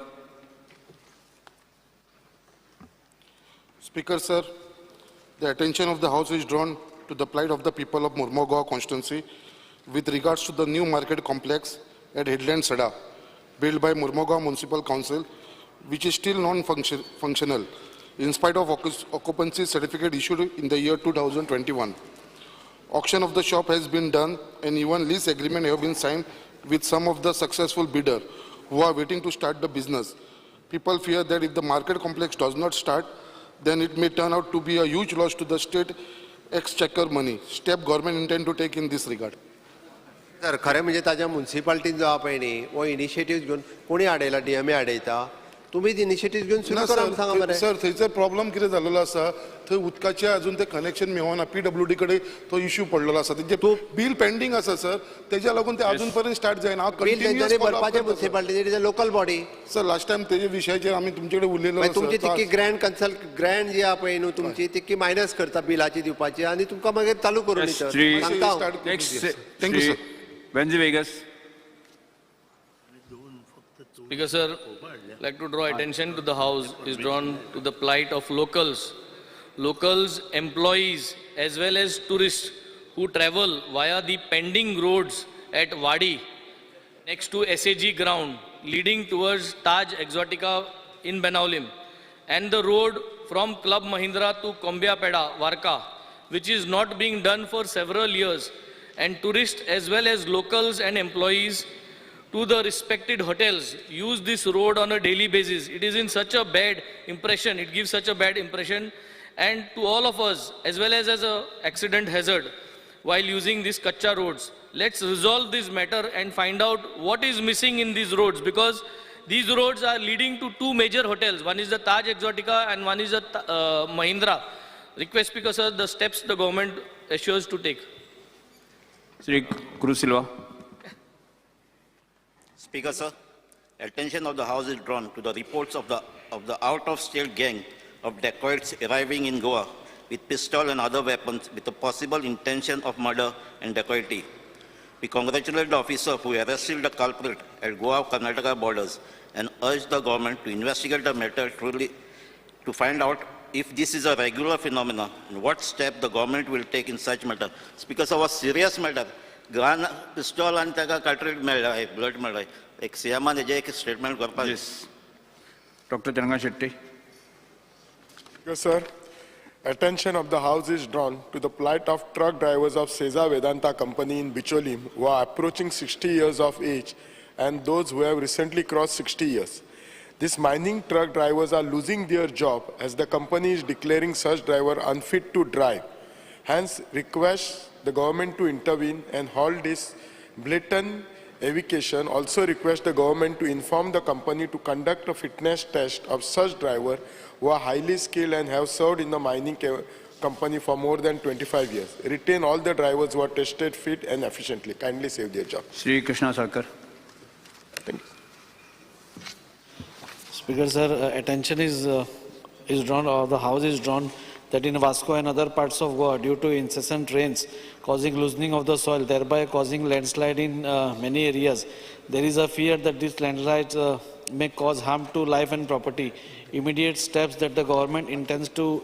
Speaker sir, the attention of the House is drawn to the plight of the people of Mormugao constituency with regards to the new market complex at Headland Sada, built by Mormugao Municipal Council, which is still non-functional in spite of occupancy certificate issued in the year 2021. Auction of the shop has been done and even lease agreement have been signed with some of the successful bidder who are waiting to start the business. People fear that if the market complex does not start, then it may turn out to be a huge loss to the state exchequer money. Step government intend to take in this regard.
Sir, खरें म्हणजे ताज्या मुन्सिपालिटीन जो पळय न्ही हो initiative घेवन कोणी हाडयला, DMA हाडयता, तुमीच इनिशिएटीव घेवन सुरू करा सांगा मरे.
सर, थंयसर प्रॉब्लम कितें जाल्लो आसा, थंय उदकाचें अजून तें कनेक्शन मेळना, पीडब्ल्यूडी कडेन तो इश्यू पडलेलो आसा, तेजें बील पेंडींग आसा सर, तेज्या लागून तें अजून पर्यंत स्टार्ट जायना.
बील तेंच्यांनी भरपाचें मुन्सिपालिटीचें, it is a local body.
Sir, last time तेजे विशयाचेर आमी तुमचे कडेन उलयलो.
तुमची तितकी ग्रँड कन्सल्ट ग्रँड जी आहा पळय न्हू तुमची तितकी मायनस करता बिलाची दिवपाची आनी तुमकां मागीर चालू करून दिता. सांगता.
Thank you sir.
Venzy Viegas.
Speaker sir, like to draw attention to the House is drawn to the plight of locals, employees as well as tourists who travel via the pending roads at Wadi next to SAG ground leading towards Taj Exotica in Benaulim and the road from Club Mahindra to Kombiapeda, Varka, which is not being done for several years, and tourists as well as locals and employees to the respected hotels use this road on a daily basis. It is in such a bad impression, it gives such a bad impression, and to all of us as well as a accident hazard while using these kacha roads. Let's resolve this matter and find out what is missing in these roads, because these roads are leading to two major hotels. One is the Taj Exotica and one is the Mahindra. Request Speaker sir, the steps the government assures to take.
Shri Cruz Silva.
Speaker sir, attention of the House is drawn to the reports of the out-of-state gang of dacoits arriving in Goa with pistol and other weapons with the possible intention of murder and dacoity. We congratulate the officer who arrested the culprit at Goa-Karnataka borders and urge the government to investigate the matter truly to find out if this is a regular phenomenon and what step the government will take in such matter. Speaker sir, a serious matter. Gun, pistol and ताका cartridge मेळ्ळा, blood मेळ्ळा. एक सीएमान हेजें एक statement करपाक.
Yes. Dr. Tiranga Shetty.
Yes, sir. Attention of the House is drawn to the plight of truck drivers of Seza Vedanta company in Bicholim who are approaching 60 years of age and those who have recently crossed 60 years. These mining truck drivers are losing their job as the company is declaring such driver unfit to drive. Hence, request the government to intervene and halt this blatant eviction. Also request the government to inform the company to conduct a fitness test of such driver who are highly skilled and have served in the mining company for more than 25 years. Retain all the drivers who are tested fit and efficiently. Kindly save their job.
Shri Krishna Sarkar.
Thank you.
Speaker sir, attention is drawn, or the House is drawn, that in Vasco and other parts of Goa, due to incessant rains causing loosening of the soil, thereby causing landslide in many areas, there is a fear that these landslides may cause harm to life and property. Immediate steps that the government intends to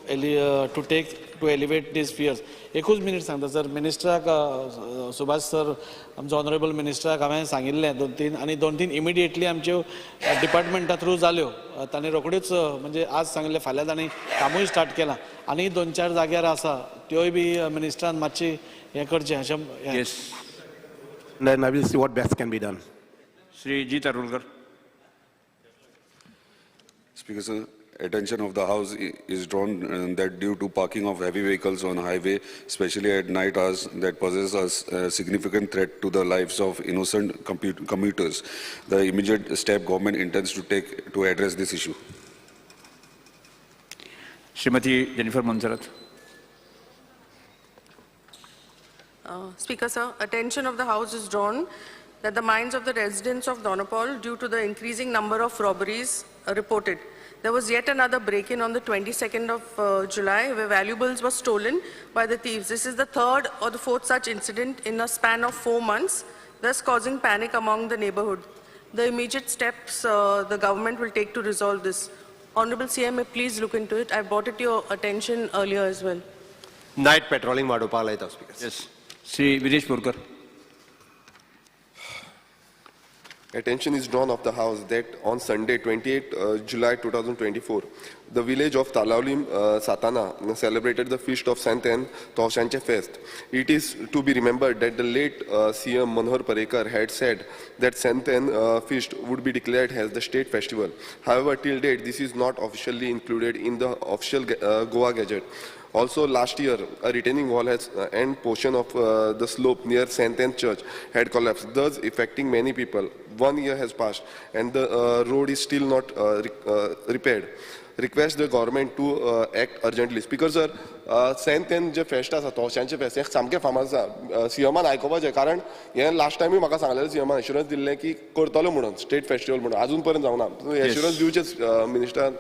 take to elevate these fears. एकूच minute सांगता sir, मिनिस्टराक Subhash sir, आमचो honourable मिनिस्टराक हांवें सांगिल्लें दोन तीन, आनी दोन तीन इमिडिएटली आमच्यो डिपार्टमेंटा थ्रू जाल्यो. तांणी रोखड्योच म्हणजे आज सांगिल्लें, फाल्यां तांणी कामूय स्टार्ट केलां. आनी दोन चार जाग्यार आसा त्योय बी मिनिस्टरान मातशी हें करचें अशें.
Yes. Then I will see what best can be done.
Shri Jeet Arulkar.
Speaker sir, Attention of the House is drawn that due to parking of heavy vehicles on highway, especially at night hours, that poses a significant threat to the lives of innocent commuters. The immediate step government intends to take to address this issue.
Shrimati Jennifer Monserrate.
Speaker, sir, attention of the House is drawn that the minds of the residents of Donopol, due to the increasing number of robberies reported. There was yet another break-in on the 22nd of July where valuables were stolen by the thieves. This is the third or the fourth such incident in a span of 4 months, thus causing panic among the neighborhood. The immediate steps the government will take to resolve this. Honorable CM, may please look into it. I brought it to your attention earlier as well.
Night patrolling वाडोवपाक लायता Speaker.
Yes. Shri Viresh Borkar.
Attention is drawn of the House that on Sunday, 28 July 2024, the village of Talaulim, Satana, celebrated the feast of Sant and Toshanche Fest. It is to be remembered that the late CM Manohar Parrikar had said that Sant and feast would be declared as the state festival. However, till date, this is not officially included in the official Goa Gazette. Also, last year, a retaining wall has, and portion of the slope near St. Anne Church had collapsed, thus affecting many people. 1 year has passed, and the road is still not repaired. Request the government to act urgently. Speaker sir, Saint Anne J fest आसा, तोशांचे fest, हें सामकें फामाद आसा. सीएमान आयकुपाचें, कारण हें last टायमूय म्हाका सांगलेलें सीएमान एश्युरन्स दिल्लें की करतलो म्हणून स्टेट फेस्टिवल म्हणून, अजून पर्यंत जावना. एश्युरन्स दिवचें मिनिस्टरान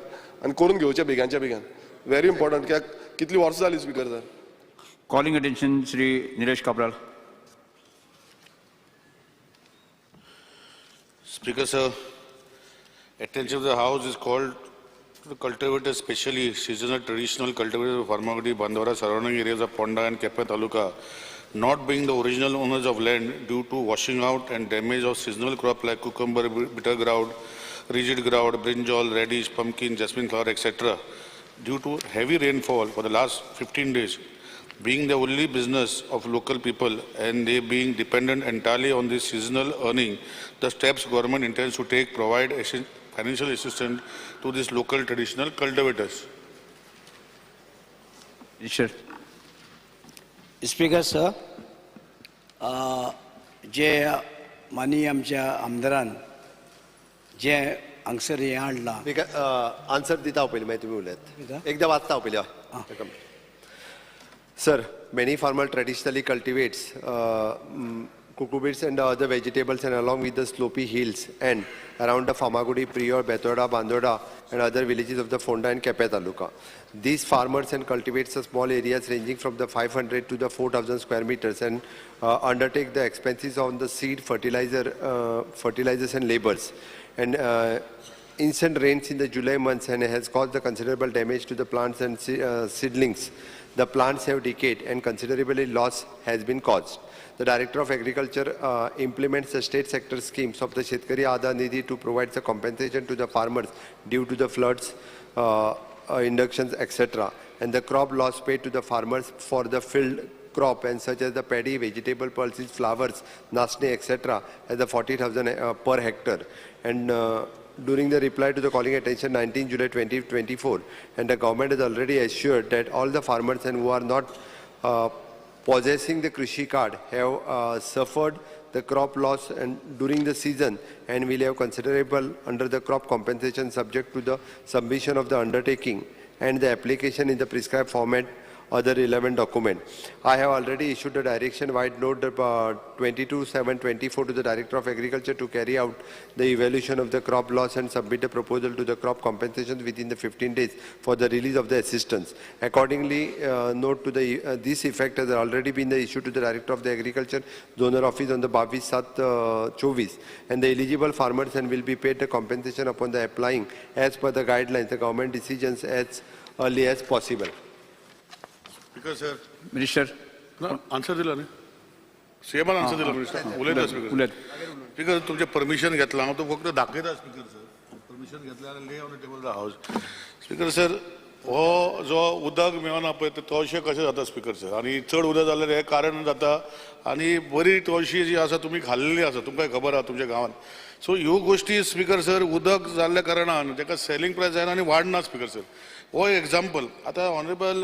आनी करून घेवचें बेगानच्या बेगान. व्हेरी इम्पॉर्टंट, कित्याक कितली वर्सां जाली Speaker sir.
Calling attention Shri Nilesh Cabral.
Speaker sir, attention of the House is called to the cultivators, especially seasonal traditional cultivators of Farmagudi, Bandora, surrounding areas of Ponda and Kepe Taluka, not being the original owners of land due to washing out and damage of seasonal crop like cucumber, bitter gourd, rigid gourd, brinjal, radish, pumpkin, jasmine flower, etc. Due to heavy rainfall for the last 15 days, being the only business of local people and they being dependent entirely on this seasonal earning, the steps government intends to take provide financial assistance to these local traditional cultivators.
Sure.
Speaker sir, जे माननीय आमच्या आमदारान जे हांगसर हें हाडलां,
answer दिता हांव पयलीं, मागीर तुमी उलयात. एकदां वाचता हांव पयलीं. Sir, many farmer traditionally cultivates cucurbits and other vegetables and along with the slopy hills and around the Farmagudi, Prior, Betoda, Bandoda and other villages of the Fonda and Kepe Taluka. These farmers and cultivates the small areas ranging from the 500 to the 4,000 square meters and undertake the expenses on the seed, fertilizer, fertilizers and labors. And instant rains in the July months and has caused the considerable damage to the plants and seedlings. The plants have decayed and considerably loss has been caused. The Director of Agriculture implements the state sector schemes of the Shetkari Aadhaar Nidhi to provide the compensation to the farmers due to the floods, inductions, etc. And the crop loss paid to the farmers for the field crop and such as the paddy, vegetable, pulses, flowers, nasne, etc. as the 40,000 per hectare. And during the reply to the calling attention 19 July 2024, and the government has already assured that all the farmers and who are not possessing the Krishi card have suffered the crop loss and during the season and will have considerable under the crop compensation subject to the submission of the undertaking and the application in the prescribed format other relevant document. I have already issued a direction wide note 22/7/24 to the Director of Agriculture to carry out the evaluation of the crop loss and submit a proposal to the crop compensation within the 15 days for the release of the assistance. Accordingly, note to the this effect has already been issued to the Director of the Agriculture Zonal Office on the 22/7/24 and the eligible farmers and will be paid the compensation upon the applying as per the guidelines, the government decisions as early as possible.
Speaker sir.
Minister.
No, answer दिला न्ही. सीएमान answer दिला minister. उलयता speaker. Speaker तुमचें permission घेतलां हांव तो फक्त दाखयता स्पीकर सर. परमिशन घेतलें आनी lay on the table the house. Speaker sir, हो जो उदक मेळना पळय ते तळशे कशें जाता स्पीकर सर, आनी चड उदक जाल्यार हें कारण जाता. आनी बरी तळशी जी आसा तुमी खाल्लेली आसा, तुमकां खबर आसा तुमच्या गांवांत. सो ह्यो गोश्टी स्पीकर सर उदक जाल्ल्या कारणान ताका सेलिंग प्रायस जायना आनी वाडना स्पीकर सर. हो एग्जाम्पल आतां ऑनरेबल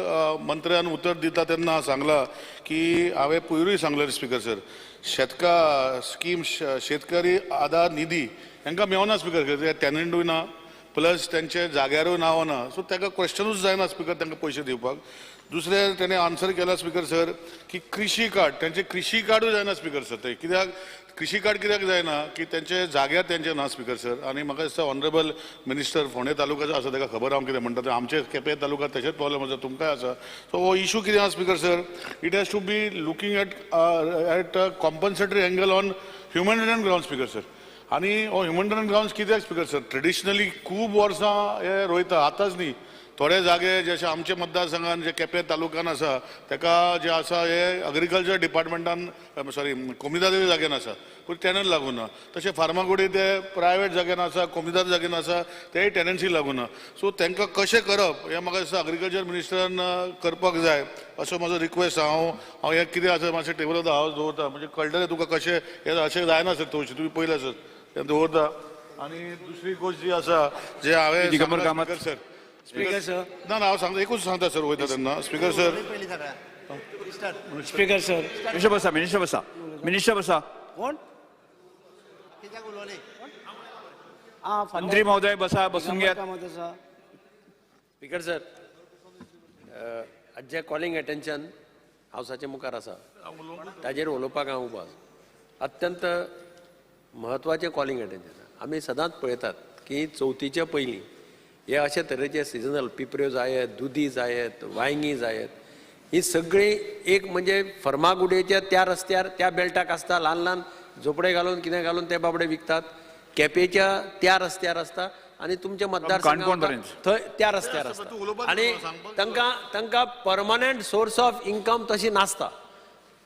मंत्र्यान उतर दिता तेन्ना सांगलां की हांवें पयरूय सांगलें स्पीकर सर, शेतकार स्कीम शेतकरी आधार निधी तांकां मेवना स्पीकर, टॅनंटूय ना प्लस तेंचे जाग्यारूय नांव ना, सो ताका क्वेश्चनूच जायना स्पीकर तांकां पयशे दिवपाक. दुसरें तेणें आन्सर केला स्पीकर सर की कृषी कार्ड, तेंचें कृषी कार्डूय जायना स्पीकर सर. ते कित्याक कृषी कार्ड कित्याक जायना की तेंचे जाग्यार तेंचे ना स्पीकर सर. आनी म्हाका दिसता ऑनरेबल मिनिस्टर फोंडें तालुक्याचो आसा ताका खबर हांव कितें म्हणटा तें, आमचे केपें तालुक्यांत तशेंच प्रॉब्लम आसा, तुमकांय आसा. सो हो इशू कितें आसा speaker sir, it has to be looking at at compensatory angle on humanitarian ground speaker sir. आनी हो ह्युमॅनिटेरियन ग्रावंड कित्याक स्पीकर सर, ट्रेडिशनली खूब वर्सां हे रोयता, आतांच न्ही, थोडे जागे जशे आमचे मतदारसंघान जे केपें तालुक्यान आसा ताका जे आसा हे एग्रीकल्चर डिपार्टमेंटान सॉरी कोमुनिदाद जाग्यान आसा पूण टॅनंट लागूं ना, तशें फार्मागुडी ते प्रायवेट जाग्यान आसा, कोमुनिदाद जाग्यान आसा, तेय टॅनन्सी लागूं ना. सो तांकां कशें करप हें म्हाका दिसता एग्रीकल्चर मिनिस्टरान करपाक जाय असो म्हजो रिक्वेस्ट. हांव हें कितें आसा मातशें टेबलार हांव दवरता, म्हणजे कळटलें तुका कशें हें अशें जायना सर, तशी तुमी पयलें सर तें दवरता. आनी दुसरी गोश्ट जी आसा जे हांवें सर स्पीकर सर ना ना हांव सांगता एकूच सांगता सर वयता तेन्ना speaker sir.
Speaker sir
minister बसा, मिनिस्टर बसा, मिनिस्टर बसा.
कोण
मंत्री महोदय बसा, बसून घेयात.
स्पीकर सर, आज जे कॉलिंग अटेन्शन हावसाचे मुखार आसा ताजेर उलोवपाक हांव उबो आसा. अत्यंत म्हत्वाचें कॉलिंग अटेन्शन. आमी सदांच पळयतात की चवथीच्या पयलीं हे अशे तरेचे सिजनल पिपऱ्यो जायत, दुदी जायत, वांयगीं जायत, ही सगळीं एक म्हणजे फर्मागुडयेच्या त्या रस्त्यार त्या बेल्टाक आसता, ल्हान ल्हान झोपडे घालून कितें घालून ते बाबडे विकतात. केपेच्या त्या रस्त्यार आसता आनी तुमच्या मतदारसंघात थंय त्या रस्त्यार आसता आनी तांकां तांकां परमनंट सोर्स ऑफ इन्कम तशी नासता.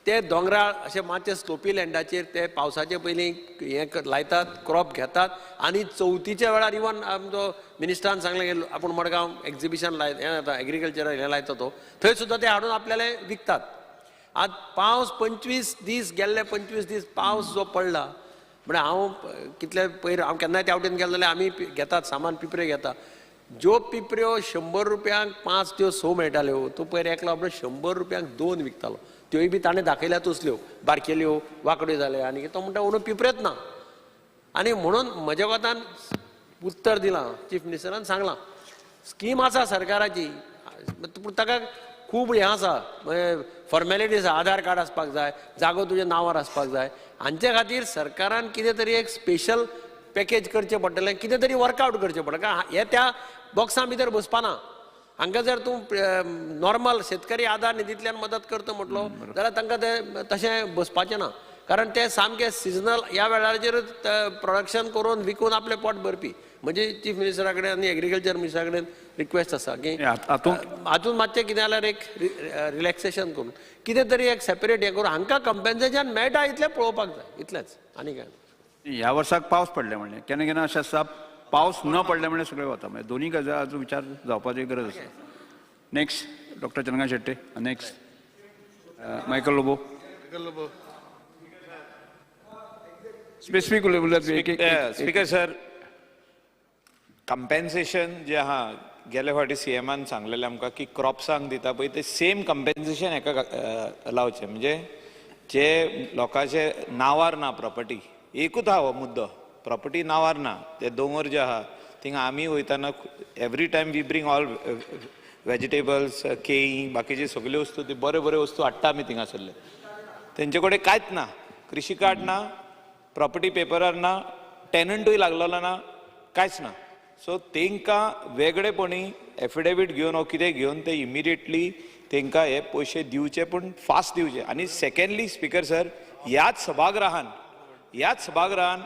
ते दोंगराळ अशे मातशे स्लोपी लँडाचेर ते पावसाचे पयलीं हें लायतात, क्रॉप घेतात आनी चवथीच्या वेळार इवन आमचो मिनिस्टरान सांगलें की आपूण मडगांव एक्झिबिशन लायत हें जाता एग्रीकल्चरल हें लायता तो थंय सुद्दां ते हाडून आपल्याला विकतात. आतां पावस 25 दीस गेल्ले 25 दीस पावस जो पडला म्हळ्यार हांव कितले पयर हांव केन्नाय त्या वटेन गेलो जाल्यार आमी घेतात सामान, पिपऱ्यो घेता. ज्यो पिपऱ्यो 100 रुपयांक 5 त्यो 6 मेळटाल्यो, तो पयर एकलो आपलो 100 रुपयांक 2 विकतालो. त्योय बी ताणें दाखयल्या तसल्यो बारकेल्यो वांकड्यो जाल्यो आनी तो म्हणटा ओनू पिपरेच ना. आनी म्हणून म्हज्या कोतान उत्तर दिलां चीफ मिनिस्टरान सांगलां स्कीम आसा सरकाराची पूण ताका खूब हें आसा फॉर्मेलिटी आसा, आधार कार्ड आसपाक जाय, जागो तुज्या नांवार आसपाक जाय. हांचे खातीर सरकारान कितें तरी एक स्पेशल पॅकेज करचें पडटलें, कितें तरी वर्कआवट करचें पडटलें, कारण हे त्या बॉक्सां भितर बसपाना. हांकां जर तूं नॉर्मल शेतकरी आधार निधींतल्यान मदत करता म्हटलो जाल्यार तांकां तें तशें बसपाचें ना, कारण ते सामके सिजनल ह्या वेळाचेरूच प्रोडक्शन करून विकून आपलें पोट भरपी. म्हणजे चीफ मिनिस्टरा कडेन आनी एग्रीकल्चर मिनिस्टरा कडेन रिक्वेस्ट आसा की हातूंत मातशें कितें जाल्यार एक रिलॅक्सेशन करून कितें तरी एक सेपरेट हें करून हांकां कंपेन्सेशन मेळटा इतलें पळोवपाक जाय, इतलेंच आनी काय.
ह्या वर्साक पावस पडले म्हणलें, केन्ना केन्ना अशें आसता पावस न पडले म्हणल्यार सगळें वता, म्हणजे दोनूय गजालींचो विचार जावपाची गरज आसा. Next doctor Chandrakant Shetye, next Michael Lobo. Specific उलयता.
स्पीकर सर, कंपेन्सेशन जे आहा गेले फावटी सीएमान सांगलेलें आमकां की क्रॉप्सांक दिता पळय ते सेम कंपेन्सेशन हेका लावचें, म्हणजे जे लोकांचे नांवार ना प्रॉपर्टी, एकूच आहा हो मुद्दो, प्रॉपर्टी नांवार ना, ते दोंगर जे आहा थिंगा आमी वयतना every time we bring all vegetables, केळीं, बाकीचे सगल्यो वस्तू, त्यो बऱ्यो बऱ्यो वस्तू हाडटा आमी थिंगासरले, तेंचे कडेन कांयच ना, कृषी कार्ड ना, प्रॉपर्टी पेपरार ना, टेनंटूय लागलेलो ना, कांयच ना. सो तांकां वेगळेपणी एफिडेवीट घेवन वो कितें घेवन ते इमिडिएटली तांकां हे पयशे दिवचे, पूण फास्ट दिवचे. आनी सेकेंडली स्पीकर सर, ह्याच सभागृहान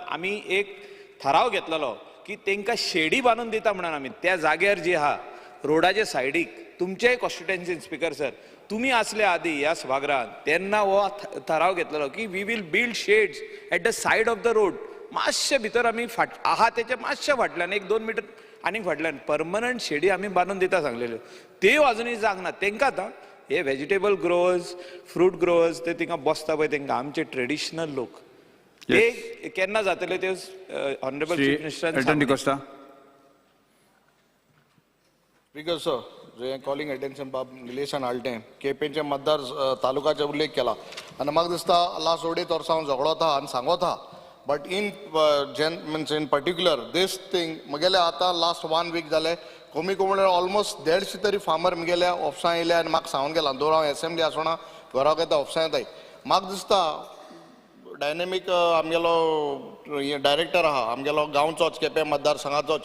आमी एक थाराव घेतलेलो की तांकां शेडी बांदून दिता म्हणून आमी त्या जाग्यार जी आहा रोडाच्या सायडीक, तुमचेय कॉन्स्टिट्युएन्सीन स्पीकर सर तुमी आसले आदी ह्या सभागृहान तेन्ना हो थाराव घेतलेलो की we will build shades at the side of the road. मातशें भितर आमी फाट आहा तेच्या मातशें फाटल्यान 1-2 मिटर आनीक फाटल्यान परमनंट शेडी आमी बांदून दिता सांगलेल्यो, त्यो अजुनूय जावंक ना. तांकां आतां हे व्हेजिटेबल ग्रोवर्स, फ्रूट ग्रोवर्स ते थिंगा बसता पळय, तांकां आमचे ट्रेडिशनल लोक, ते केन्ना जातले ते ऑनरेबल चीफ मिनिस्टरान.
स्पीकर सर, जे कॉलिंग अटेन्शन बाब निलेशान हाडलें केपेंच्या मतदार तालुकाचो उल्लेख केला आनी म्हाका दिसता लास्ट अडेच वर्सां हांव झगडोता आनी सांगोता, but in gen means in particular this thing म्हगेले आतां लास्ट 1 वीक जाले कमी कमी म्हणल्यार ऑलमोस्ट 150 तरी फार्मर म्हगेल्या ऑफिसां येयले आनी म्हाका सांगून गेला. दर हांव एसेंब्ली आसना घराक येता ऑफिसां येताय. म्हाका दिसता डायनेमीक आमगेलो डायरेक्टर आहा आमगेलो गांवचोच केपें मतदारसंघाचोच,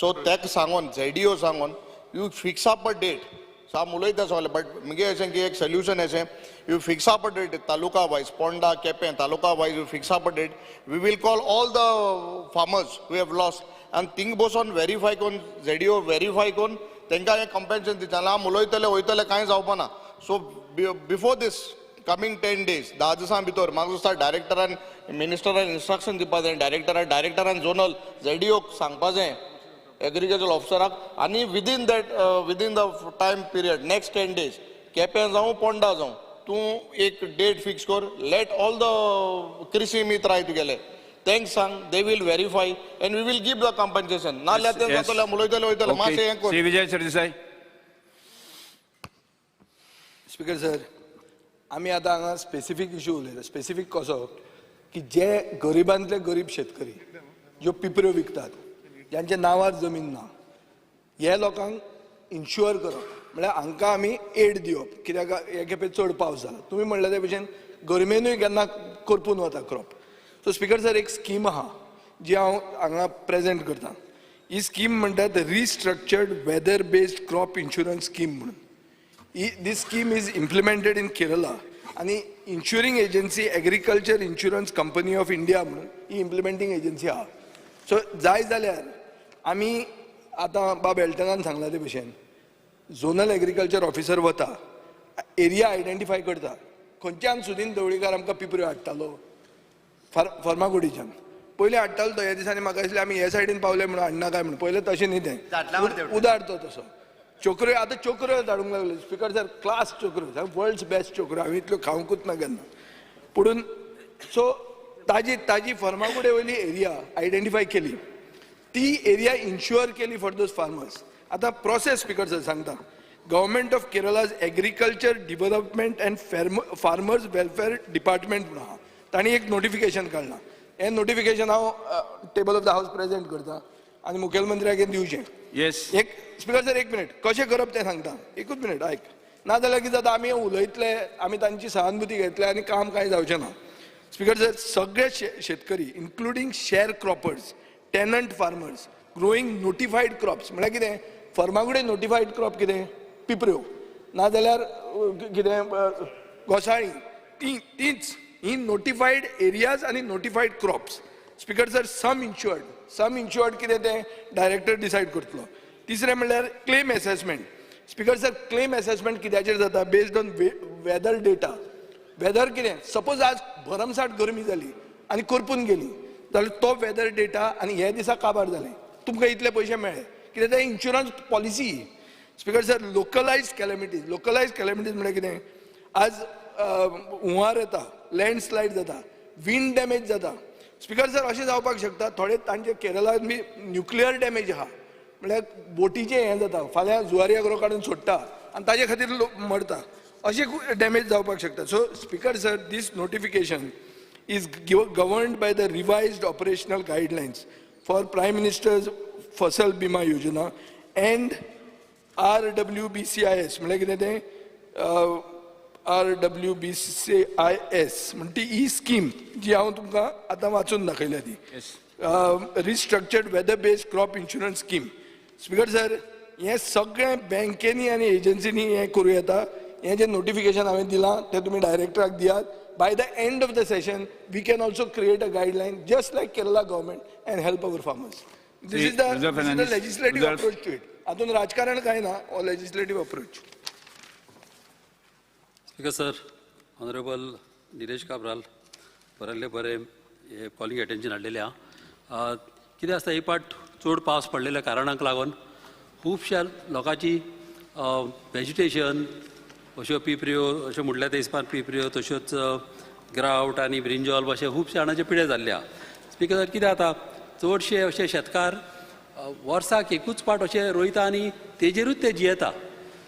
सो तेका सांगून ZDO सांगून you fix up a date. So हांव उलयता सगळें, बट मुगे अशें की एक सोल्युशन अशें you fix up a date taluka wise, Ponda Quepem taluka wise you fix up a date. We will call all the farmers who have lost आनी thing बसून वेरीफाय करून ZDO verify करून तांकां हें कंपेन्सेशन दिता. हांव उलयतलें वयतलें कांय जावपा ना. So before this coming 10 days 10 दिसां भितर म्हाका दिसता डायरेक्टरान मिनिस्टरान इन्स्ट्रक्शन दिवपा जाय, डायरेक्टरान झोनल ZDO सांगपा जाय एग्रीकल्चर ऑफिसराक, आनी within that within the time period next 10 days Quepem जावं पोंडा जावं तूं एक डेट फिक्स कर. Let all the कृषी मित्र आहाय तुगेले तेंक सांग, they will verify and we will give the compensation. नाल्यार तें जातलें उलयतले वयतले मातशें हें कर.
श्री विजय सरदेसाय.
स्पीकर सर, आमी आतां हांगा स्पेसिफीक इशू उलयता. स्पेसिफीक कसो की जे गरिबांतले गरीब शेतकरी ज्यो पिपऱ्यो विकतात, ज्यांच्या नांवार जमीन ना, हे लोकांक इन्शुअर करप म्हळ्यार हांकां आमी एड दिवप. कित्याक हे खेपे चड पावस जाला, तुमी म्हणलें ते भशेन गरमेनूय केन्ना करपून वता क्रॉप. सो स्पीकर सर, एक स्कीम आहा जी हांव हांगा प्रेजेंट करता. ही स्कीम म्हणटात restructured weather based crop insurance scheme म्हणून. This scheme is implemented in Kerala आनी insuring agency agriculture insurance company of India म्हणून ही इम्प्लिमेंटींग एजन्सी आहा. सो जाय जाल्यार आमी आतां बाब एल्टनान सांगला ते भशेन झोनल एग्रीकल्चर ऑफिसर वता, एरिया आयडेंटिफाय करता. खंयच्यान सुदीन ढवळीकार आमकां पिपऱ्यो हाडटालो फर्मागुडीच्यान पयलीं हाडटालो तो. ह्या दिसांनी म्हाका दिसलें आमी हे सायडीन पावले म्हणून हाडना काय म्हणून, पयलें तशें न्ही तें उदार तो तसो. चोकऱ्यो आतां चोकऱ्यो धाडूंक लागले स्पीकर सर, क्लास चोकऱ्यो, वर्ल्ड्स बेस्ट चोकऱ्यो, हांवें इतल्यो खावंकूच ना केन्ना. पुणून सो ताजी ताजी फर्मागुडे वयली एरिया आयडेंटिफाय केली, ती एरिया इन्शुअर केली फॉर those farmers. आतां प्रोसेस स्पीकर सर सांगता. Government of Kerala's agriculture development and farmers welfare department म्हणून आहा, तांणी एक नोटिफिकेशन काडलां. हें नोटिफिकेशन हांव table of the house present करता आनी मुखेलमंत्र्याक दिवचें.
येस,
एक स्पीकर सर एक मिनिट, कशें करप तें सांगता, एकूच मिनिट आयक. नाजाल्यार कितें जाता, आमी उलयतले, आमी तांची सहानुभूती घेतले आनी काम कांय जावचें ना. स्पीकर सर, सगळे शेतकरी including share croppers, tenant farmers growing notified crops, म्हळ्यार कितें फर्मागुडे नोटिफायड क्रॉप कितें पिपऱ्यो, नाजाल्यार कितें घोसाळीं, ती तीच ही नोटिफायड एरियाज आनी notified crops. Speaker sir, sum insured, sum insured कितें तें डायरेक्टर डिसायड करतलो. तिसरें म्हणल्यार claim assessment. Speaker sir, claim assessment कित्याचेर जाता, based on weather data. Weather कितें, सपोज आज भरमसाठ गरमी जाली आनी करपून गेली जाल्यार तो वेदर डेटा आनी हे दिसा काबार जालें, तुमकां इतले पयशे मेळ्ळे, कित्याक तें insurance policy. Speaker sir, localised calamities, localised calamities म्हळ्यार कितें, आज हुंवार येता, लँडस्लायड जाता, विंड डॅमेज जाता. स्पीकर सर, अशें जावपाक शकता थोडे तांचे केरळान बी न्युक्लियर डॅमेज आहा, म्हळ्यार बोटीचें हें जाता, फाल्यां जुवारी आग्रो काडून सोडटा आनी ताजे खातीर लोक मरता, अशें डॅमेज जावपाक शकता. So speaker sir, this notification is governed by the revised operational guidelines for Prime Minister's Fasal Bima Yojana and RWBCIS, म्हळ्यार कितें तें RWBCIS म्हण ती ही स्कीम जी हांव तुमकां आतां वाचून दाखयल्या ती restructured weather based crop insurance scheme. Speaker sir, हें सगळें बँकेनी आनी एजन्सीनी हें करूं येता. हें जें नोटिफिकेशन हांवें दिलां तें तुमी डायरेक्टराक दियात. By the end of the session, we can also create a guideline just like Kerala government and help our farmers. This is the legislative approach to it. Atun rajkaran kai na, or legislative approach.
Speaker sir, Honorable Nilesh Cabral, बरें बरें calling attention हाडलेलें आहा. कितें आसता, ही पाट चड पावस पडलेल्या कारणाक लागून खुबश्या लोकांची वेजिटेशन, अश्यो पिपऱ्यो, अश्यो म्हणल्यार ते हिसपान पिपऱ्यो, तश्योच ग्रावट आनी ब्रिंजॉल अशे खुबशे जाणांचे पिडे जाल्ले आहा. स्पीकर सर, कितें जाता, चडशे अशे शेतकार वर्साक एकूच पाट अशे रोयता आनी तेजेरूच ते जियेता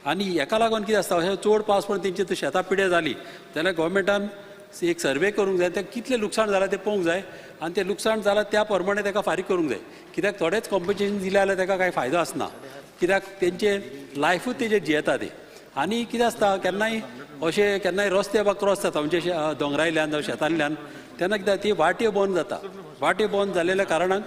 आनी हेका लागून कितें आसता, अशें चड पावस पडून तेंची शेतां पिडे जाली जाल्यार गोवोरमेंटान एक सर्वे करूंक जाय, तें कितलें लुकसाण जालां तें पळोवंक जाय आनी तें लुकसाण जालां त्या प्रमाणे ताका फारीक करूंक जाय. कित्याक थोडेच कॉम्पन्सेशन दिलें जाल्यार ताका कांय फायदो आसना, कित्याक तेंचे लायफूच तेजेर जियेता ते. आनी कितें आसता, केन्नाय अशें केन्नाय रस्ते बा क्रॉस जाता म्हणजे दोंगरायल्यान जावं शेतांतल्यान, तेन्ना कितें ती वाट्यो बंद जाता. वाट्यो बंद जाल्ल्या कारणान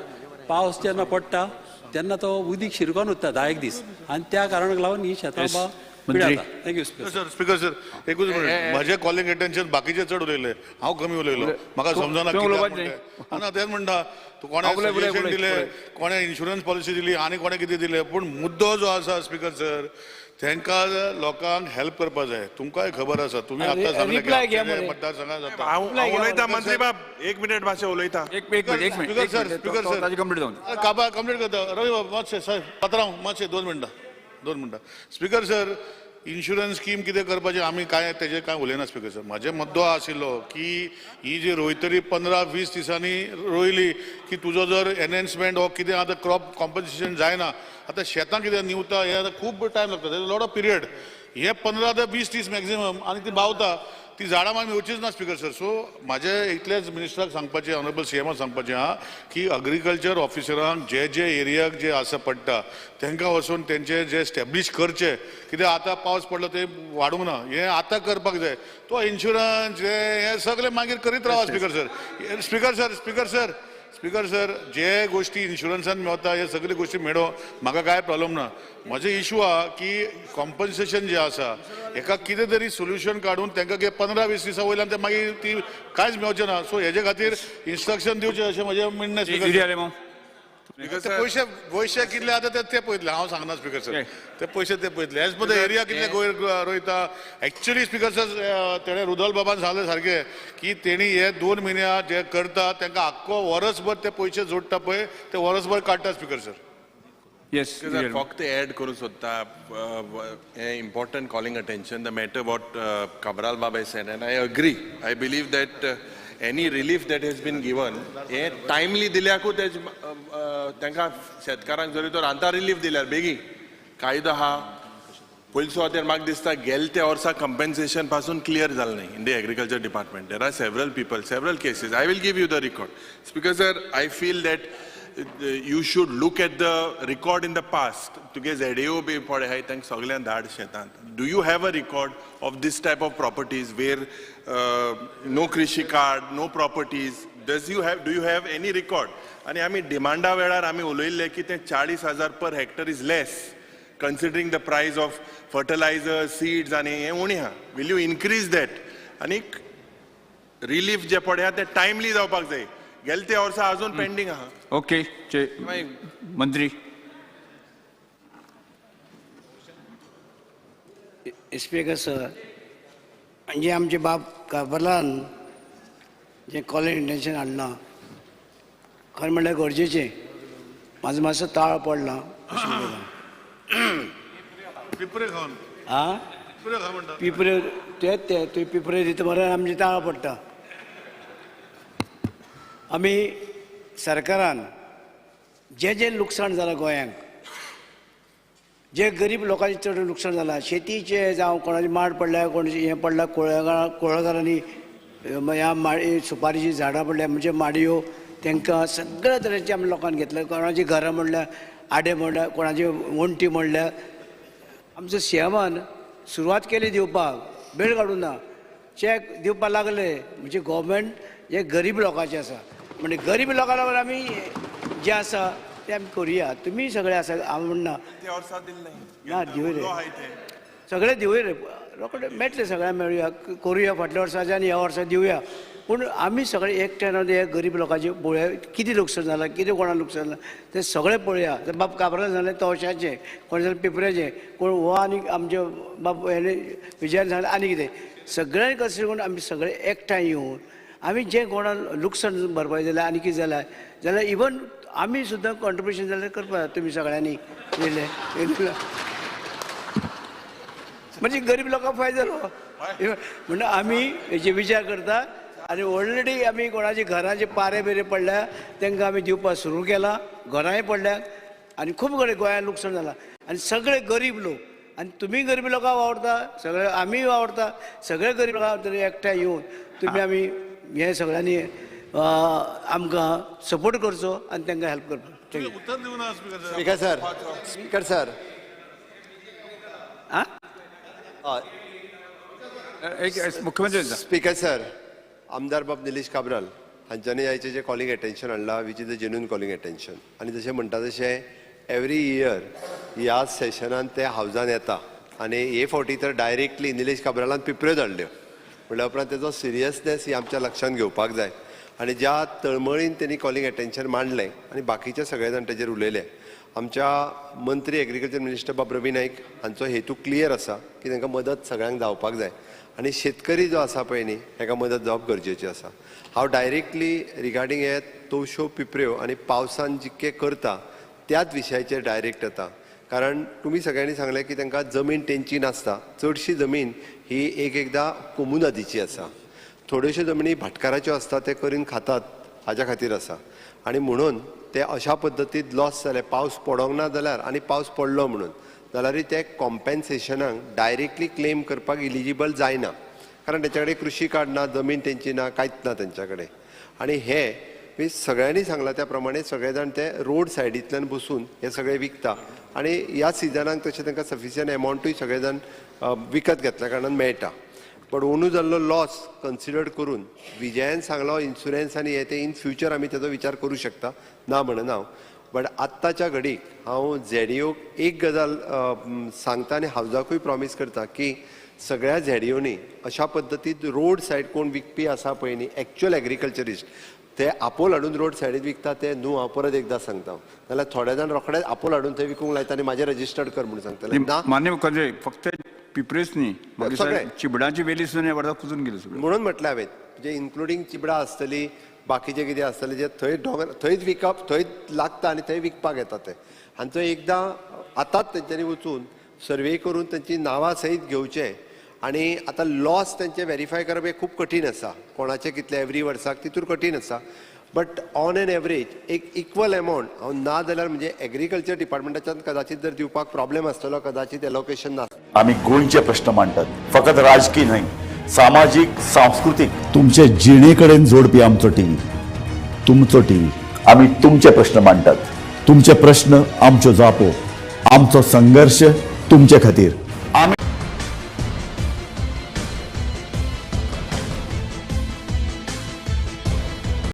पावस जेन्ना पडटा तेन्ना तो उदीक शिरकोन उरता 10 दीस आनी त्या कारणाक लागून ही शेतां बा पिडाता. Thank you
sir. Speaker sir, एकूच मिनिट, म्हजें कॉलिंग अटेन्शन बाकीचे चड उलयले, हांव कमी उलयलो, म्हाका समजना कित्याक. ना तेंच म्हणटा, कोणें सजेशन दिलें, कोणें इन्शुरन्स पॉलिसी दिली आनी कोणें कितें दिलें, पूण मुद्दो जो आसा स्पीकर सर, तांकां लोकांक हेल्प करपा जाय. तुमकांय खबर आसा, तुमी आतां सांगलें मतदारसंघात जाता.
हांव उलयता मंत्री बाब, एक मिनिट मातशें उलयता.
स्पीकर सर, स्पीकर सर, काबा कंप्लीट करता. रवी बाब मातशें, साहेब पात्रांव मातशें 2 मिनटां, 2 मिनटां. स्पीकर सर, इन्शुरन्स स्कीम कितें करपाचें आमी कांय तेजेर कांय उलयना. स्पीकर सर, म्हाजे मुद्दो आशिल्लो की ही जी रोयतरी 15-20 दिसांनी रोयली की तुजो जर एनहेन्समेंट हो कितें आतां क्रॉप कॉम्पन्सेशन जायना, आतां शेतां कितें निवता हें आतां खूब टायम लागता, लॉट ऑफ पिरियड, हे 15 ते 20 दीस मॅक्झिमम आनी ती बावता, ती झाडां मागीर मेळचीच ना स्पीकर सर. सो म्हाजें इतलेंच मिनिस्टराक सांगपाचें, ऑनरेबल सीएमाक सांगपाचें आहा की अग्रीकल्चर ऑफिसरांक जे जे एरियाक जे आसा पडटा तांकां वचून तेंचे जे स्टॅब्लिश करचे, कित्याक आतां पावस पडलो ते वाडूंक ना, हें आतां करपाक जाय. तो इन्शुरन्स हें सगळें मागीर करीत रावा speaker sir. Speaker sir, speaker sir, speaker sir, जे गोश्टी इन्शुरन्सान मेळटा हे सगळे गोश्टी मेळो, म्हाका कांय प्रॉब्लम ना. म्हजे इशू आहा की कॉम्पन्सेशन जें आसा हेका कितें तरी सोल्युशन काडून तांकां कितें 15-20 दिसां वयल्यान ते मागीर ती कांयच मेळचें ना. सो हेजे खातीर इन्स्ट्रक्शन दिवचें अशें म्हजें म्हणणें. स्पीकर पयशे पयशे कितले आतां ते पळयतले, हांव सांगना स्पीकर सर, ते पयशे ते पळयतले एज पर the area कितले गोंय रोयता. एक्चुअली स्पीकर सर, तेणें रुदोल बाबान सांगलें सारकें की तेणी हे 2 म्हयन्या जे करता तांकां आख्खो वरसभर ते पयशे जोडटा पळय, ते वरसभर काडटा स्पीकर सर.
येस,
फक्त एड करूं सोदता हें important calling attention the matter what Cabral Baba said, and I agree. I believe that any relief that has been given हें टायमली दिल्याकूच तांकां शेतकारांक जरी तर आतां रिलीफ दिल्यार बेगीन कायदो आहा. पयलीं सुवातेर म्हाका दिसता गेले त्या वर्सा कंपेन्सेशन पासून क्लियर जालें न्ही in the agriculture department. There are several people, several cases. I will give you the record. Speaker sir, I feel that you should look at the record in the past. तुगे ZAO बी पळय आहाय तांकां सगल्यांक धाड शेतांत. Do you have a record of this type of properties where no Krishi card, no properties? Do you have any record? आनी आमी डिमांडा वेळार आमी उलयल्ले की तें 40,000 per hectare is less considering the price of fertilizer, seeds आनी हें उणें आहा. Will you increase that? आनी रिलीफ जें पळय आहा तें टायमली जावपाक जाय. गेले त्या वर्सा अजून पेंडींग आहा.
ओके, मंत्री.
स्पीकर सर, म्हणजे आमचे बाब काबरान जें कॉलिंग अटेन्शन हाडलां खरें म्हणल्यार गरजेचें. म्हाजो मातसो ताळ पडला अशें म्हणटा.
पिपरे खावन
आं, पिपरे तेच ते तुवें पिपरे दिता मरे, आमचें ताळ पडटा. आमी सरकारान जें जें लुकसाण जालां गोंयांक, जे गरीब लोकांचें चड लुकसाण जालां, शेतीचें जावं कोणाचें माड पडल्या, कोणाचें हें पडलां, कुळागरांनी ह्या माडी सुपारीचीं झाडां पडल्या, म्हणजे माडयो, तांकां सगळ्या तरेचें आमी लोकांक घेतलें. कोणाचीं घरां म्हणल्यार आडे म्हणल्यार, कोणाची वण्टी म्हणल्यार. आमचो सीएमान सुरवात केली दिवपाक, वेळ काडूं ना, चॅक दिवपाक लागले. म्हणजे गोवोरमेंट हे गरीब लोकांचें आसा, म्हणजे गरीब लोकां लागून आमी जें आसा तें आमी करुया. तुमी सगळे आसा, हांव म्हणना ना दिवय रे, सगळे दिवय रे, रोखडे मेळटले, सगळ्यांक मेळुया, करुया फाटल्या वर्साचे आनी ह्या वर्सा दिवया. पूण आमी सगळे एकठांय रावन हे गरीब लोकांचे पळोवया कितें लुकसाण जालां, कितें कोणाक लुकसाण जालां तें सगळें पळोवया. बाब काब्रान सांगलें तवशाचें, कोणें सांगलें पिपऱ्याचें, कोण हो आनी आमचे बाब हेणें विजयान सांगलें आनी कितें. सगळ्यांनी कशें करून आमी सगळे एकठांय येवन आमी जें कोणाक लुकसाण भरपाय जाल्यार आनी कितें जाल्यार जाल्यार इवन आमी सुद्दां कॉन्ट्रिब्युशन जाल्यार करपाक तुमी सगळ्यांनी येयले म्हणजे गरीब लोकांक फायदो जालो. म्हणून आमी हेजे विचार करता आनी ऑलरेडी आमी कोणाची घराचे पारे बिरे पडल्या तांकां आमी दिवपाक सुरू केलां. घरांय पडल्या आनी खूब कडेन गोंयांत लुकसाण जालां आनी सगळे गरीब लोक आनी तुमी गरीब लोकांक वावुरता, सगळे आमी वावुरता, सगळे गरीब लोकांक तरी एकठांय येवन तुमी आमी हे सगळ्यांनी आमकां सपोर्ट करचो आनी तांकां हेल्प करचो.
उत्तर दिवना speaker sir.
Speaker sir, speaker sir,
एक मुख्यमंत्री.
स्पीकर सर, आमदार बाब निलेश काब्राल हांच्यांनी आयचें जें कॉलिंग एटेन्शन हाडलां, which is a genuine calling attention. आनी जशें म्हणटा तशें एवरी इयर ह्या सेशनान ते हावजान येता आनी हे फावटी तर डायरेक्टली निलेश काब्रालान पिपऱ्यो धाडल्यो म्हणल्या उपरांत तेजो सिरियसनेस ही आमच्या लक्षांत घेवपाक जाय. आनी ज्या तळमळीन तेणी कॉलिंग एटेन्शन मांडलें आनी बाकीचे सगळे जाण तेजेर उलयले, आमच्या मंत्री एग्रीकल्चर मिनिस्टर बाब रवी नायक हांचो हेतू क्लियर आसा की तांकां मदत सगळ्यांक जावपाक जाय आनी शेतकरी जो आसा पळय न्ही हेका मदत जावप गरजेची आसा. हांव डायरेक्टली रिगार्डींग हे तवश्यो पिपऱ्यो आनी पावसान जितके करता त्याच विशयाचेर डायरेक्ट येता, कारण तुमी सगळ्यांनी सांगलें की तांकां जमीन तेंची नासता, चडशी जमीन ही एक एकदां कोमुनादीची आसा, थोड्योश्यो जमनी भाटकाराच्यो आसता, ते करून खातात हाज्या खातीर आसा. आनी म्हणून ते अशा पद्दतीन लॉस जाले, पावस पडोंक ना जाल्यार आनी पावस पडलो म्हणून जाल्यारूय ते कॉम्पेन्सेशनाक डायरेक्टली क्लेम करपाक इलिजिबल जायना, कारण तेच्या कडेन कृशी कार्ड ना, जमीन तेंची ना, कांयच ना तेंच्या कडेन. आनी हे मी सगळ्यांनी सांगलां त्या प्रमाणे सगळे जाण ते रोड सायडींतल्यान बसून हे सगळे विकता आनी ह्या सिजनाक तशें तांकां सफिशियंट एमावंटूय सगळे जाण विकत घेतल्या कारणान मेळटा. बट अंदू जाल्लो लॉस कन्सिडर करून विजयान सांगलो इन्शुरन्स आनी हे ते इन फ्युचर आमी तेजो विचार करूं शकता, ना म्हणना हांव. बट आत्ताच्या घडीक हांव झेडीओक एक गजाल सांगता आनी हावजाकूय प्रॉमीस करता की सगळ्या झेडीओनी अशा पद्दतीन रोड सायड कोण विकपी आसा पळय न्ही, एक्च्युअल एग्रीकल्चरिस्ट ते आपोल हाडून रोड सायडीन विकता ते न्हू, हांव परत एकदां सांगता. नाल्यार थोडे जाण रोखडेच आपोल हाडून थंय विकूंक लायता आनी म्हाजें रजिस्टर्ड कर म्हणून सांगतले. ना
मान्य मुख्यमंत्री, फक्त पिपरेच न्ही,
सगळे
चिबडाची वेली सुद्दां ह्या वर्सा कुजून गेली सगळी.
म्हणून म्हटलें हांवें म्हणजे इन्क्लुडींग चिबडां आसतली, बाकीचे कितें आसतलें जे थंय दोंगर थंयच विकप थंयच लागता आनी थंय विकपाक येता ते हांचो एकदां आतांच तेंच्यांनी वचून सर्वे करून तेंची नांवां सयत घेवचें. आनी आतां लॉस तेंचे वेरीफाय करप हें खूब कठीण आसा, कोणाचें कितलें एवरी वर्साक तितूर कठीण आसा. बट ऑन एन एवरेज एक इक्वल एमावंट हांव ना जाल्यार म्हणजे एग्रीकल्चर डिपार्टमेंटाच्यान कदाचित जर दिवपाक प्रॉब्लेम आसतलो, कदाचित एलोकेशन नासतलें.
आमी गोंयचे प्रश्न मांडटात, फकत राजकीय न्हय, सामाजीक, सांस्कृतीक,
तुमचे जिणे कडेन जोडपी आमचो टीव्ही, तुमचो टीव्ही.
आमी तुमचे प्रश्न मांडटात,
तुमचे प्रश्न आमच्यो जापो, आमचो संघर्श तुमचे खातीर.